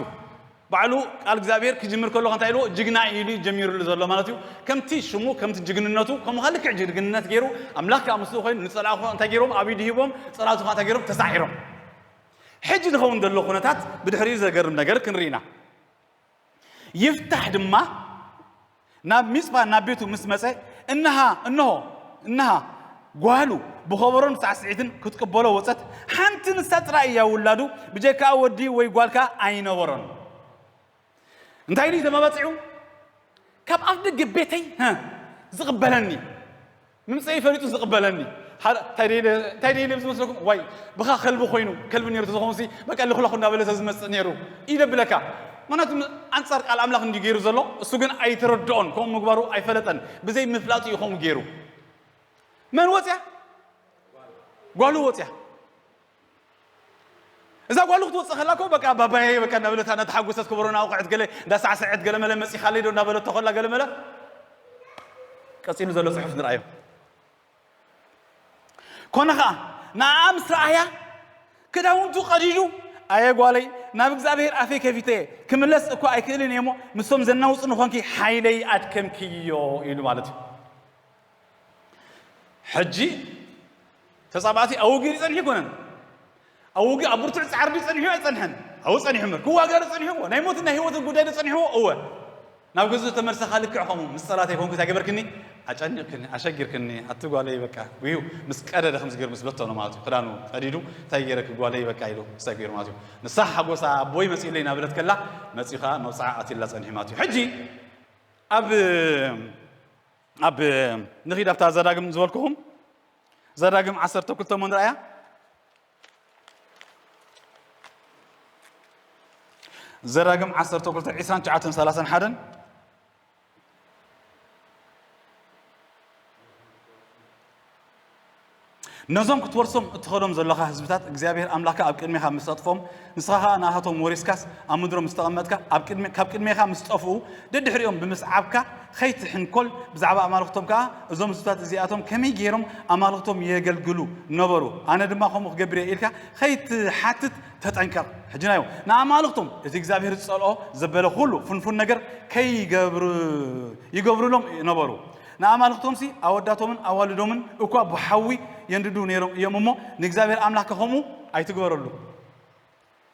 ባዕሉ ቃል እግዚኣብሔር ክጅምር ከሎ እንታይ ኢልዎ? ጅግና ኢሉ ጀሚሩሉ ዘሎ ማለት እዩ። ከምቲ ሽሙ፣ ከምቲ ጅግንነቱ፣ ከምኡ ኸዓ ልክዕ ጅግንነት ገይሩ፣ ኣምላኽ ከኣ ምስኡ ኮይኑ፣ ንጸላእኹ እንታይ ገይሮም? ኣብ ኢዱ ሂቦም፣ ጸላእቱ ኸዓ እንታይ ገይሮም? ተሳዒሮም። ሕጂ ዝኸውን ዘሎ ኩነታት ብድሕሪኡ ዘገርም ነገር ክንርኢ ኢና። ይፍታሕ ድማ ናብ ሚጽጳ ናብ ቤቱ ምስ መጸ፣ እንሃ፣ እንሆ፣ እንሃ፣ ጓሉ ብኸበሮን ሳዕስዒትን ክትቅበሎ ወጸት፣ ሓንቲ ንሳ ጥራይ እያ ውላዱ፣ ብጀካኣ ወዲ ወይ ጓል ከኣ ኣይነበሮን። እንታይ ኢሉ እዩ ተመባጺዑ? ካብ ኣፍ ደገ ቤተይ፣ ሀ፣ ዝቕበለኒ፣ ምምጸይ ፈሊጡ ዝቕበለኒ። ሓደ፣ እንታይ ደይ ኢለ፣ እንታይ ደይ ኢለ ዝመስለኩም? ዋይ፣ ብኻ ከልቢ ኮይኑ፣ ከልቢ ነይሩ ተዝኾንሲ፣ በቃ ልኽለኹ እናበለ ተዝመጽእ ነይሩ። ኢለ ብለካ። ምኽንያቱ ኣንጻር ቃል ኣምላኽ እንዲ ገይሩ ዘሎ፣ እሱ ግን ኣይተረድኦን፣ ከምኡ ምግባሩ ኣይፈለጠን። ብዘይ ምፍላጡ እዩ ከምኡ ገይሩ። መን ወጽያ? ጓሉ ወጽያ። እዛ ጓሉ ክትወጽእ ከላ እኮ በቃ ባባየ በቃ እናበለት እናተሓጎሰት ከበሮና ኣውቕዐት ገለ እንዳሳዕሰዐት ገለ መለ መጺኻለይ ዶ እናበለቶ ከላ ገለ መለ ቀጺሉ ዘሎ ጽሑፍ ንርኣዮ። ኮነ ኸኣ ንኣ ምስ ረኣያ ክዳውንቱ ቀዲዱ፣ "ኣየ ጓለይ፣ ናብ እግዚኣብሔር ኣፈይ ከፊተ እየ፣ ክምለስ እኳ ኣይክእልን እየ እሞ፣ ምስቶም ዘናውጹኒ ኾንኪ ሓይለይ ኣድከምክዮ" ኢሉ ማለት እዩ። ሕጂ ተጻባእቲ ኣብ ውግእ ጸኒሑ ኣይኮነን። ኣብ ውግእ ኣብ ብርቱዕ ጻዕሪ ጸኒሑ ኣይጸንሐን። ኣብኡ ጸኒሑ እምበር ክዋጋእ ጸኒሑ እወ። ናይ ሞትን ናይ ህይወትን ጉዳይ ጸኒሑ እወ። ናብ ገዝኡ ተመልሰኻ ልክዕ ከምኡ ምስ ጸላእተይ ኮንኩ እንታይ ገበርክኒ? ኣጨኒቕክኒ፣ ኣሸጊርክኒ፣ ኣቲ ጓለይ በቃ ጉዩ ምስ ቀደደ ከምዚ ገይሩ ምስ በተኖ ማለት እዩ። ክዳኑ ቀዲዱ እንታይ ገይረኪ ጓለይ በቃ ኢሉ ምሳይ ገይሩ ማለት እዩ። ንሳ ሓጎሳ ኣቦይ መጺኡለይ እናበለት ከላ መጺኡ ኸኣ መብጽዓ ኣትዩላ ጸኒሑ ማለት እዩ። ሕጂ ኣብ ኣብ ንኺድ ኣብታ ዘዳግም ዝበልኩኹም ዘዳግም ዓሰርተ ክልተ እሞ ንርኣያ። ዘዳግም ዓሰርተ ክልተ ዕስራን ትሽዓተን ሰላሳን ሓደን። ነዞም ክትወርሶም እትኸዶም ዘለኻ ህዝብታት እግዚኣብሔር ኣምላኽካ ኣብ ቅድሜኻ ምስ ኣጥፍኦም፣ ንስኻ ኸኣ ንኣኻቶም ወሪስካስ ኣብ ምድሮም ምስ ተቐመጥካ፣ ኣብ ቅድሚ-፣ ካብ ቅድሜኻ ምስ ጠፍኡ፣ ደድሕሪኦም ብምስዓብካ ኸይትሕንኮል፣ ብዛዕባ ኣማልኽቶም ከኣ፣ "እዞም ህዝብታት እዚኣቶም ከመይ ገይሮም ኣማልኽቶም የገልግሉ ነበሩ? ኣነ ድማ ከምኡ ክገብር እየ" ኢልካ ኸይትሓትት ተጠንቀቕ። ሕጂ ናዮ ንኣማልኽቶም እቲ እግዚኣብሔር ዝጸልኦ ዘበለ ኹሉ ፍንፉን ነገር ከይገብሩ-፣ ይገብሩሎም ነበሩ። ንኣማልኽቶምሲ ኣወዳቶምን ኣዋልዶምን እኳ ብሓዊ የንድዱ ነይሮም እዮም እሞ፣ ንእግዚኣብሔር ኣምላኽካ ከምኡ ኣይትግበረሉ።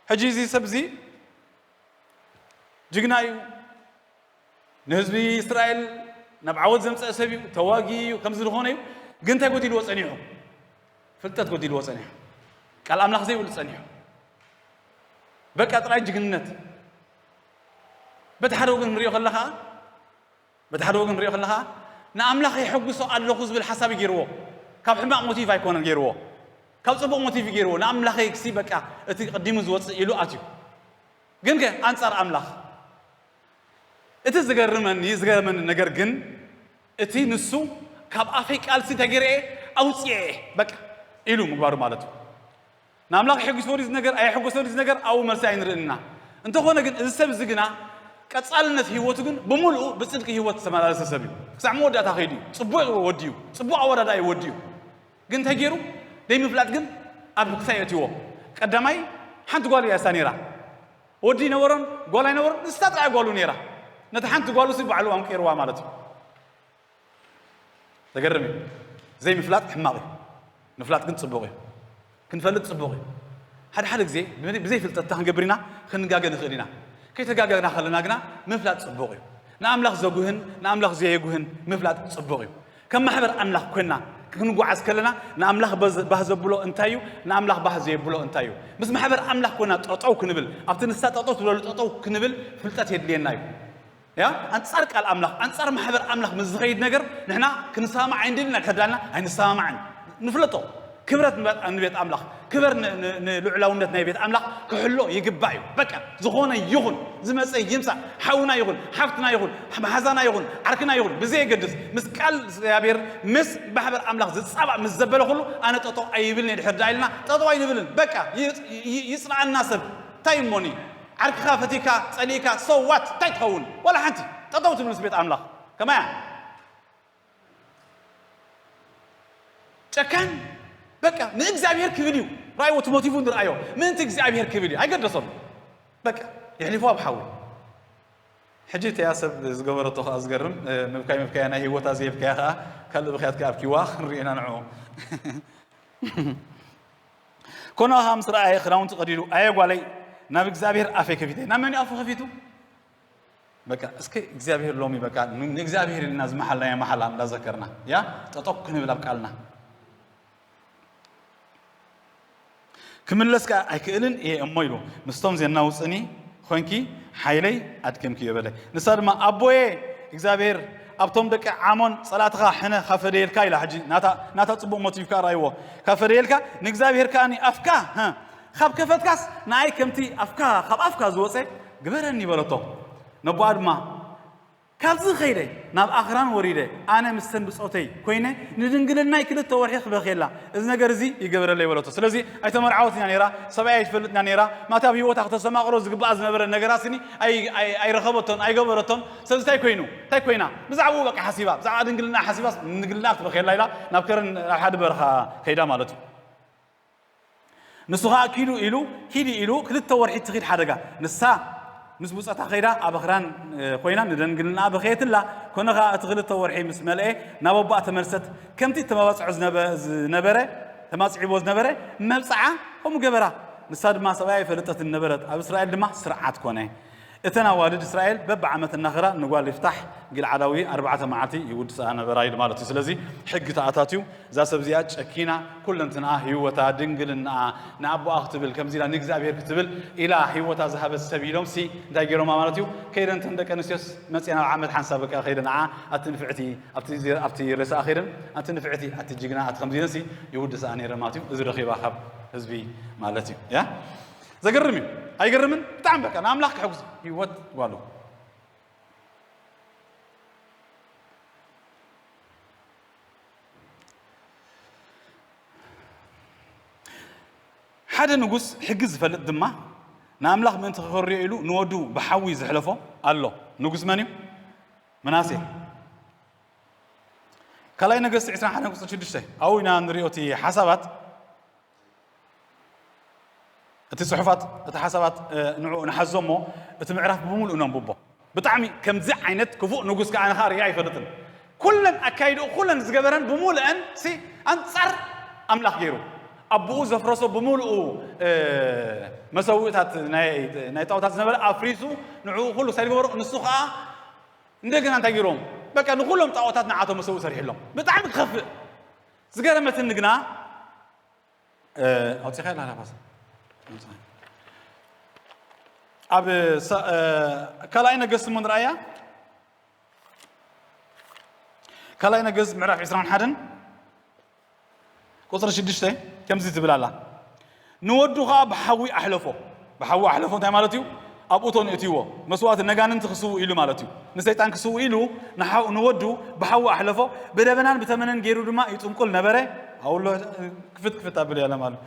ሕጂ እዚ ሰብ እዚ ጅግና እዩ፣ ንህዝቢ እስራኤል ናብ ዓወት ዘምፀአ ሰብ እዩ፣ ተዋጊ እዩ፣ ከምዚ ዝኾነ እዩ። ግን እንታይ ጎዲልዎ ፀኒሑ? ፍልጠት ጎዲልዎ ፀኒሑ። ቃል ኣምላኽ ዘይብሉ ፀኒሑ። በቃ ጥራይ ጅግንነት። በቲ ሓደ ወገን ንሪኦ ከለኻ በቲ ሓደ ወገን ንሪኦ ከለኻ ንኣምላኽ የሐጉሶ ኣለኹ ዝብል ሓሳብ እዩ ገይርዎ። ካብ ሕማቕ ሞቲቭ ኣይኮነን ገይርዎ፣ ካብ ጽቡቕ ሞቲቭ እዩ ገይርዎ። ንኣምላኸይ ክሲ በቃ እቲ ቅዲሙ ዝወጽእ ኢሉ ኣትዩ። ግን ከ ኣንጻር ኣምላኽ እቲ ዝገርመኒ ዝገርመኒ ነገር ግን እቲ ንሱ ካብ ኣፈይ ቃልሲ እንታይ ገይረ እየ ኣውፅኤ እየ በቃ ኢሉ ምግባሩ ማለት እዩ። ንኣምላኽ የሐጉሶ ድዩ እዚ ነገር ኣየሐጎሶ ድዩ እዚ ነገር ኣብኡ መልሲ ኣይንርእንና። እንተኾነ ግን እዚ ሰብ እዚ ግና ቀጻልነት ህይወቱ ግን ብምሉኡ ብጽድቂ ህይወት ዝተመላለሰ ሰብ እዩ። ክሳዕ መወዳእታ ከይዱ እዩ። ጽቡቕ ወዲ እዩ። ጽቡቕ ኣወዳዳኢ ወዲ እዩ። ግን እንታይ ገይሩ? ደይ ምፍላጥ ግን ኣብ ክሳይ የእትዎ። ቀዳማይ ሓንቲ ጓል እያ እሳ ነይራ። ወዲ ይነበሮን ጓል ኣይነበሮን ንሳ ጥራይ ጓሉ ነይራ። ነቲ ሓንቲ ጓሉ ሲ ባዕሉ ኣምቂርዋ ማለት እዩ። ዘገርም እዩ። ዘይምፍላጥ ሕማቕ እዩ። ምፍላጥ ግን ጽቡቕ እዩ። ክንፈልጥ ጽቡቕ እዩ። ሓደ ሓደ ግዜ ብዘይ- ብዘይፍልጠት እንታይ ክንገብር ኢና? ክንጋገ ንኽእል ኢና። ከይተጋገና ከለና ግና ምፍላጥ ጽቡቕ እዩ። ንኣምላኽ ዘጉህን ንኣምላኽ ዘየጉህን ምፍላጥ ጽቡቕ እዩ። ከም ማሕበር ኣምላኽ ኮይና ክንጓዓዝ ከለና ንኣምላኽ በዝ- ባህ ዘብሎ እንታይ እዩ? ንኣምላኽ ባህ ዘየብሎ እንታይ እዩ? ምስ ማሕበር ኣምላኽ ኮይና ጠጠው ክንብል ኣብቲ ንሳ ጠጠው ትብለሉ ጠጠው ክንብል ፍልጠት የድልየና እዩ። ያ ኣንጻር ቃል ኣምላኽ ኣንጻር ማሕበር ኣምላኽ ምስ ዝኸይድ ነገር ንሕና ክንሰማማዕ ኣይንድልን ኣይድሕዳልና ኣይንሰማማዕን። ንፍለጦ ክብረት ንቤት ኣምላኽ ክበር ንልዑላውነት ናይ ቤት ኣምላኽ ክሕሎ ይግባእ እዩ። በቃ ዝኾነ ይኹን ዝመፀ ይምፃእ ሓውና ይኹን ሓፍትና ይኹን መሓዛና ይኹን ዓርክና ይኹን ብዘየገድስ ምስ ቃል እግዚኣብሔር ምስ ማሕበር ኣምላኽ ዝፃባእ ምስ ዘበለ ኩሉ ኣነ ጠጠው ኣይብልን ድሕር ዳ ኢልና ጠጠው ኣይንብልን። በቃ ይፅንዓና ሰብ እንታይ እሞኒ ዓርክኻ ፈቲካ ጸሊእካ so what እንታይ ትኸውን ዋላ ሓንቲ ጠጠው ትብል ምስ ቤት ኣምላኽ ከማያ ጨካን በቃ ንእግዚኣብሔር ክብል እዩ ራእይዎ እቲ ሞቲቭ ንርኣዮ ምእንቲ እግዚኣብሔር ክብል እዩ ኣይገደሶም በቃ የሕሊፎ ኣብ ሓዊ ሕጂ እቲያ ሰብ ዝገበረቶ ከዓ ዝገርም ምብካይ ምብካያ ናይ ህይወታ ዘየብካያ ከዓ ካልእ ብክያት ከዓ ኣብኪዋ ክንሪእና ንዑ ኮነ ሃ ምስ ረኣየ ክዳውንቲ ቀዲዱ ኣየ ጓለይ ናብ እግዚኣብሔር ኣፈይ ከፊተ ናብ መን ኣፉ ከፊቱ በቃ እስከ እግዚኣብሔር ሎሚ በቃ ንእግዚኣብሔር ኢልና ዝመሓልናዮ መሓላ እንዳዘከርና ያ ጠጠው ክንብል ኣብ ቃልና ክምለስ ከዓ ኣይክእልን እየ እሞ ኢሉ ምስቶም ዘናውፅኒ ኮንኪ ሓይለይ ኣድከምክዮ በለ ንሳ ድማ ኣቦየ እግዚኣብሔር ኣብቶም ደቂ ዓሞን ጸላእትኻ ሕነ ካፈደየልካ ኢላ ሕጂ ናታ ጽቡቕ ሞቲቭካ ርኣይዎ ካፈደየልካ ንእግዚኣብሔር ከኣኒ ኣፍካ ካብ ከፈትካስ ንኣይ ከምቲ ኣፍካ ካብ ኣፍካ ዝወፀ ግበረኒ በለቶ ነቦኣ ድማ ካብዚ ኸይደ ናብ ኣኽራን ወሪደ ኣነ ምስተን ብጾተይ ኮይነ ንድንግልናይ ክልተ ወርሒ ክበኽየላ እዚ ነገር እዚ ይገበረለይ በለቶ ስለዚ ኣይተመርዓወት ኢና ነራ ሰብኣይ ኣይትፈልጥና ነራ ማታ ኣብ ህይወታ ክተሰማቕሮ ዝግባኣ ዝነበረ ነገራት ስኒ ኣይረኸበቶን ኣይገበረቶን ስለዚ እንታይ ኮይኑ እንታይ ኮይና ብዛዕባኡ በቃ ሓሲባ ብዛዕባ ድንግልና ሓሲባስ ንድንግልና ክትበኽየላ ኢላ ናብ ከረን ናብ ሓደ በረኻ ከይዳ ማለት እዩ ንሱ ኸዓ ኪዱ ኢሉ ኪዲ ኢሉ ክልተ ወርሒ ትኺድ ሓደጋ ንሳ ምስ ብፀታ ኸይዳ ኣብ ኣኽራን ኮይና ንደንግልና በኸየትላ ኮነ ኸዓ እቲ ክልተ ወርሒ ምስ መልአ ናብ ኣቦኣ ተመልሰት ከምቲ ተመባፅዖ ዝነበረ ተማፅዒቦ ዝነበረ መብፅዓ ከምኡ ገበራ ንሳ ድማ ሰብኣያ ይፈለጠት ነበረት ኣብ እስራኤል ድማ ስርዓት ኮነ እተን ኣዋልድ እስራኤል በብዓመት እናኸዳ ንጓል ይፍታሕ ጊልዓዳዊ ኣርባዕተ መዓልቲ ይውድስኣ ነበራ ኢሉ ማለት እዩ ስለዚ ሕጊ ተኣታትዩ እዛ ሰብ እዚኣ ጨኪና ኩለንትንኣ ህይወታ ድንግልንኣ ንኣቦኣ ክትብል ከምዚ ኢላ ንእግዚኣብሔር ክትብል ኢላ ህይወታ ዝሃበት ሰብ ኢሎም ሲ እንታይ ገይሮማ ማለት እዩ ከይደን ተን ደቂ ኣንስትዮስ መፅአ ናብ ዓመት ሓንሳብ በቃ ከይደን ንዓ ኣቲ ንፍዕቲ ኣብቲ ርእስኣ ከይደን ኣቲ ንፍዕቲ ኣቲ ጅግና ኣቲ ከምዚ ኢለን ሲ ይውድስኣ ነይረን ማለት እዩ እዚ ረኺባ ካብ ህዝቢ ማለት እዩ ያ ዘገርም እዩ ኣይገርምን ብጣዕሚ በቃ ንኣምላኽ ክሕጉስ ህይወት ጓሉ ሓደ ንጉስ ሕጊ ዝፈልጥ ድማ ንኣምላኽ ምእንቲ ክኸርዮ ኢሉ ንወዱ ብሓዊ ዘሕለፎ ኣሎ ንጉስ መን እዩ ምናሴ ካልኣይ ነገስቲ 21 ቁፅሪ 6 ኣብኡ ኢና ንሪኦ እቲ ሓሳባት እቲ ፅሑፋት እቲ ሓሳባት ንዕኡ ንሓዞ እሞ እቲ ምዕራፍ ብምሉእ ነንብቦ ብጣዕሚ ከምዚ ዓይነት ክፉእ ንጉስ ከዓ ንኻ ርያ ኣይፈልጥን ኩለን ኣካይድኡ ኩለን ዝገበረን ብምሉአን ሲ ኣንፃር ኣምላኽ ገይሩ ኣቦኡ ዘፍረሶ ብምሉኡ መሰውእታት ናይ ጣዖታት ዝነበረ ኣፍሪሱ ንዕኡ ኩሉ ሳይ ዝገበሮ ንሱ ከዓ እንደገና እንታይ ገይሮም? በቃ ንኹሎም ጣዖታት ንዓቶም መሰውኢ ሰሪሕሎም። ብጣዕሚ ክኸፍእ። ዝገረመትኒ ግና፣ እ፣ ኣውፂኻ ኢላ ላፋስ። ኣብ ሰ-፣ እ፣ ካልኣይ ነገስት እሞ ንርኣያ። ካልኣይ ነገስት ምዕራፍ ዕስራን ሓደን ቁፅሪ ሽዱሽተ ከምዚ ትብል ኣላ። ንወዱ ኸዓ ብሓዊ ኣሕለፎ። ብሓዊ ኣሕለፎ እንታይ ማለት እዩ? ኣብ እቶን እትይዎ። መስዋእቲ ነጋንንቲ ክስውእ ኢሉ ማለት እዩ። ንሰይጣን ክስውእ ኢሉ ንሓው-፣ ንወዱ ብሓዊ ኣሕለፎ። ብደበናን ብተመነን ገይሩ ድማ ይጥንቁል ነበረ። ኣውሎ ክፍት ክፍት ኣብል ያለ ማለት።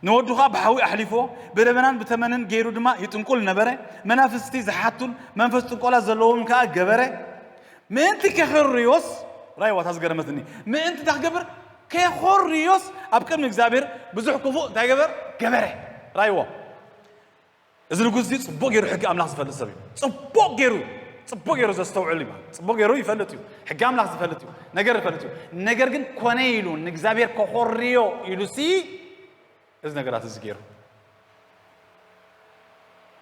ንወዱ ኸዓ ብሓዊ ኣሕሊፎ፣ ብደበናን ብተመነን ገይሩ ድማ ይጥንቁል ነበረ። መናፍስቲ ዝሓቱን መንፈስ ጥንቆላ ዘለዎም ከኣ ገበረ። ምእንቲ ከኾርዮስ፣ ራይዋ እታ ዝገረመትኒ፣ ምእንቲ እንታይ ክገብር? ከኾርዮስ ኣብ ቅድሚ እግዚኣብሔር ብዙሕ ክፉእ እንታይ ገበር? ገበረ። ራይዎ። እዚ ንጉስ እዚ ጽቡቕ ገይሩ ሕጊ ኣምላኽ ዝፈልጥ ሰብ እዩ። ጽቡቕ ገይሩ፣ ጽቡቕ ገይሩ ዘስተውዕል እዩ ማለት። ጽቡቕ ገይሩ ይፈልጥ እዩ። ሕጊ ኣምላኽ ዝፈልጥ እዩ። ነገር ይፈልጥ እዩ። ነገር ግን ኮነ ኢሉ ንእግዚኣብሔር ከኾርዮ ኢሉ ሲ እዚ ነገራት እዚ ገይሩ።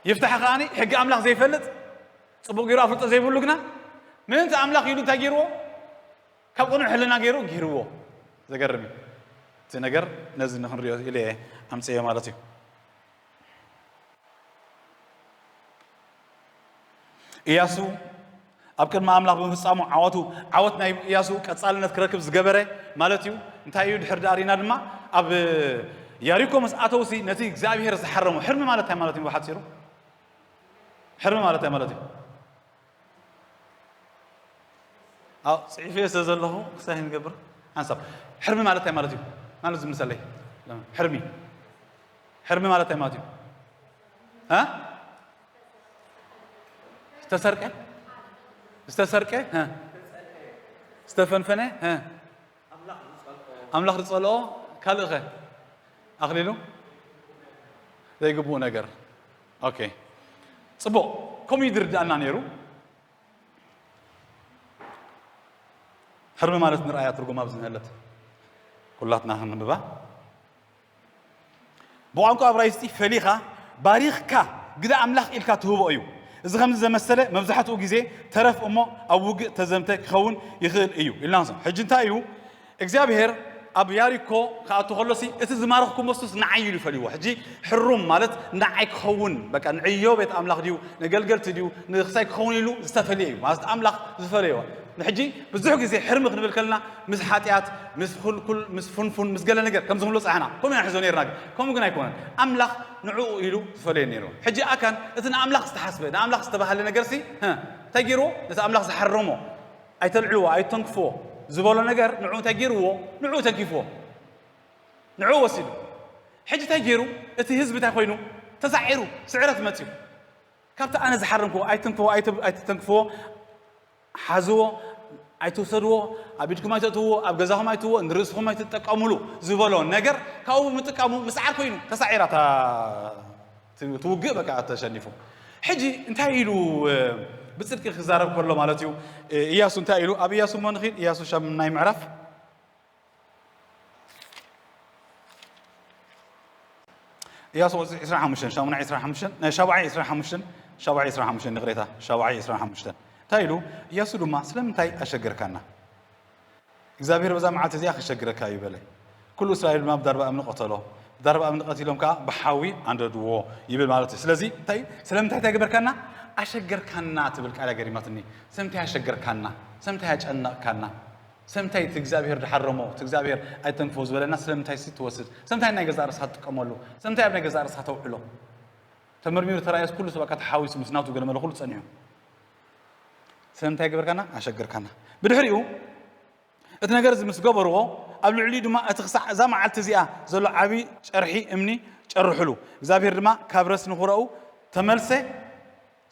ይፍታሕ ከኣኒ ሕጊ ኣምላኽ ዘይፈልጥ፣ ጽቡቕ ገይሩ ኣፍልጦ ዘይብሉ ግና ምእንቲ ኣምላኽ ኢሉ እንታይ ገይርዎ? ካብ ቅኑዕ ሕልና ገይሩ ገይርዎ። ዘገርም እዩ። እቲ ነገር ነዚ ንኽንሪኦ ኢለ እየ ኣምፅኤ ማለት እዩ። ኢያሱ ኣብ ቅድሚ ኣምላኽ ብምፍጻሙ ዓወቱ፣ ዓወት ናይ ኢያሱ ቀጻልነት ክረክብ ዝገበረ ማለት እዩ። እንታይ እዩ ድሕር ዳኣ ሪና ድማ ኣብ ያሪኮ ምስ ኣተውሲ ነቲ እግዚኣብሔር ዝሓረሞ ሕርሚ ማለት እንታይ ማለት እዩ ብሓጺሩ? ሕርሚ ማለት እንታይ ማለት እዩ? ኣብ ጽሒፈዮ ስለ ዘለኹ ክሳይ ንገብር ሓንሳብ። ሕርሚ ማለት እንታይ ማለት እዩ? ማለት ዝምልሰለይ። ሕርሚ። ሕርሚ ማለት እንታይ ማለት እዩ? እ? ዝተሰርቀ? ዝተሰርቀ? እ? ዝተፈንፈነ? እ? ኣምላኽ ዝጸልኦ ካልእ ኸ? ኣኽሊሉ? ዘይግብኡ ነገር። ኦኬ። ጽቡቕ። ከምኡ እዩ ዝርድኣና ነይሩ። ሕርሚ ማለት ንርኣያ ትርጉም ኣብዚ ንህለት ኩላትና ክንብባ። ብቋንቋ እብራይስጢ ፈሊኻ ባሪኽካ ግደ ኣምላኽ ኢልካ ትህቦ እዩ። እዚ ከምዚ ዘመሰለ መብዛሕትኡ ግዜ ተረፍ እሞ ኣብ ውግእ ተዘምተ ክኸውን ይኽእል እዩ ኢልና ንሰም። ሕጂ እንታይ እዩ እግዚኣብሔር ኣብ ያሪኮ ክኣቱ ከሎሲ እቲ ዝማረኽኩሞሱስ ንዓይ ኢሉ ፈልይዎ። ሕጂ ሕሩም ማለት ንዓይ ክኸውን በቃ ንዕዮ ቤት ኣምላኽ ድዩ ነገልገልቲ ድዩ ንክሳይ ክኸውን ኢሉ ዝተፈልየ እዩ። ማለት ኣምላኽ ዝፈለዮ። ንሕጂ ብዙሕ ግዜ ሕርሚ ክንብል ከለና ምስ ሓጢኣት፣ ምስ ኩልኩል፣ ምስ ፍንፉን፣ ምስ ገለ ነገር ከም ዝብሎ ጸሓና። ከምኡ ኢና ንሕዞ ነይርና ግን። ከምኡ ግን ኣይኮነን። ኣምላኽ ንዕኡ ኢሉ ዝፈለየ ነይሩ። ሕጂ ኣካን እቲ ንኣምላኽ ዝተሓስበ፣ ንኣምላኽ ዝተባህለ ነገርሲ፣ ህ፣ እንታይ ገይርዎ? ነቲ ኣምላኽ ዝሓረሞ፣ ኣይተልዕልዎ፣ ኣይተንክፍዎ ዝበሎ ነገር ንዕኡ እንታይ ገይርዎ? ንዕኡ ተንኪፍዎ። ንዕኡ ወሲዱ። ሕጂ እንታይ ገይሩ? እቲ ህዝቢ እንታይ ኮይኑ? ተሳዒሩ፣ ስዕረት መጺኡ። ካብቲ ኣነ ዝሓረምክዎ፣ ኣይትንክፍዎ፣ ኣይተ-፣ ኣይትተንክፍዎ፣ ሓዝዎ፣ ኣይትውሰድዎ፣ ኣብ ኢድኩም ኣይተእትውዎ፣ ኣብ ገዛኹም ኣይትውዎ፣ ንርእስኹም ኣይትጠቀሙሉ ዝበሎ ነገር ካብኡ ብምጥቃሙ ምስዓር ኮይኑ፣ ተሳዒራ እታ ት-፣ ትውግእ በቃ ተሸኒፉ። ሕጂ እንታይ ኢሉ፣ እ፣ ብጽድቂ ክዛረብ ከሎ ማለት እዩ፣ እ፣ ኢያሱ እንታይ ኢሉ? ኣብ ኢያሱ እሞ ንኺድ፣ ኢያሱ ሻምናይ ምዕራፍ። ኢያሱ ቁጽሪ ዕስራን ሓሙሽተን፣ ሻሙናይ ዕስራን ሓሙሽተን፣ ናይ ሻብዓይ ዕስራን ሓሙሽተን፣ ሻብዓይ ዕስራን ሓሙሽተን፣ ይቕሬታ፣ ሻብዓይ ዕስራን ሓሙሽተን። እንታይ ኢሉ? ኢያሱ ድማ፣ "ስለምንታይ ኣሸገርካና? እግዚኣብሔር በዛ መዓልቲ እዚኣ ክሸግረካ እዩ" በለ። ኩሉ እስራኤል ድማ ብዳርባ እምኒ ቀተሎ። ብዳርባ እምኒ ቀቲሎም ከኣ ብሓዊ ኣንደድዎ ይብል ማለት እዩ። ስለዚ እንታይ፣ ስለምንታይ እንታይ ገበርካና? ኣሸገርካና ትብል ቃል እያ ገሪማትኒ። ስለምንታይ ኣሸገርካና? ስለምንታይ ኣጨነቕካና? ስለምንታይ እቲ እግዚኣብሔር ድሓረሞ፣ እቲ እግዚኣብሔር ኣይተንክፎ ዝበለና ስለምንታይ ሲ ትወስድ? ስለምንታይ ናይ ገዛእ ርእስኻ ትጥቀመሉ? ስለምንታይ ኣብ ናይ ገዛእ ርእስኻ ተውዕሎ? ተመርሚሩ ተራእየስ ኩሉ ሰብ ኣካ ተሓዊሱ ምስ ናቱ ገለመለ ኩሉ ጸኒሑ። ስለምንታይ ገበርካና? ኣሸገርካና። ብድሕሪኡ እቲ ነገር እዚ ምስ ገበርዎ፣ ኣብ ልዕሊኡ ድማ እቲ ክሳዕ እዛ መዓልቲ እዚኣ ዘሎ ዓቢ ጨርሒ እምኒ ጨርሕሉ። እግዚኣብሔር ድማ ካብ ረስኒ ኹረኡ ተመልሰ።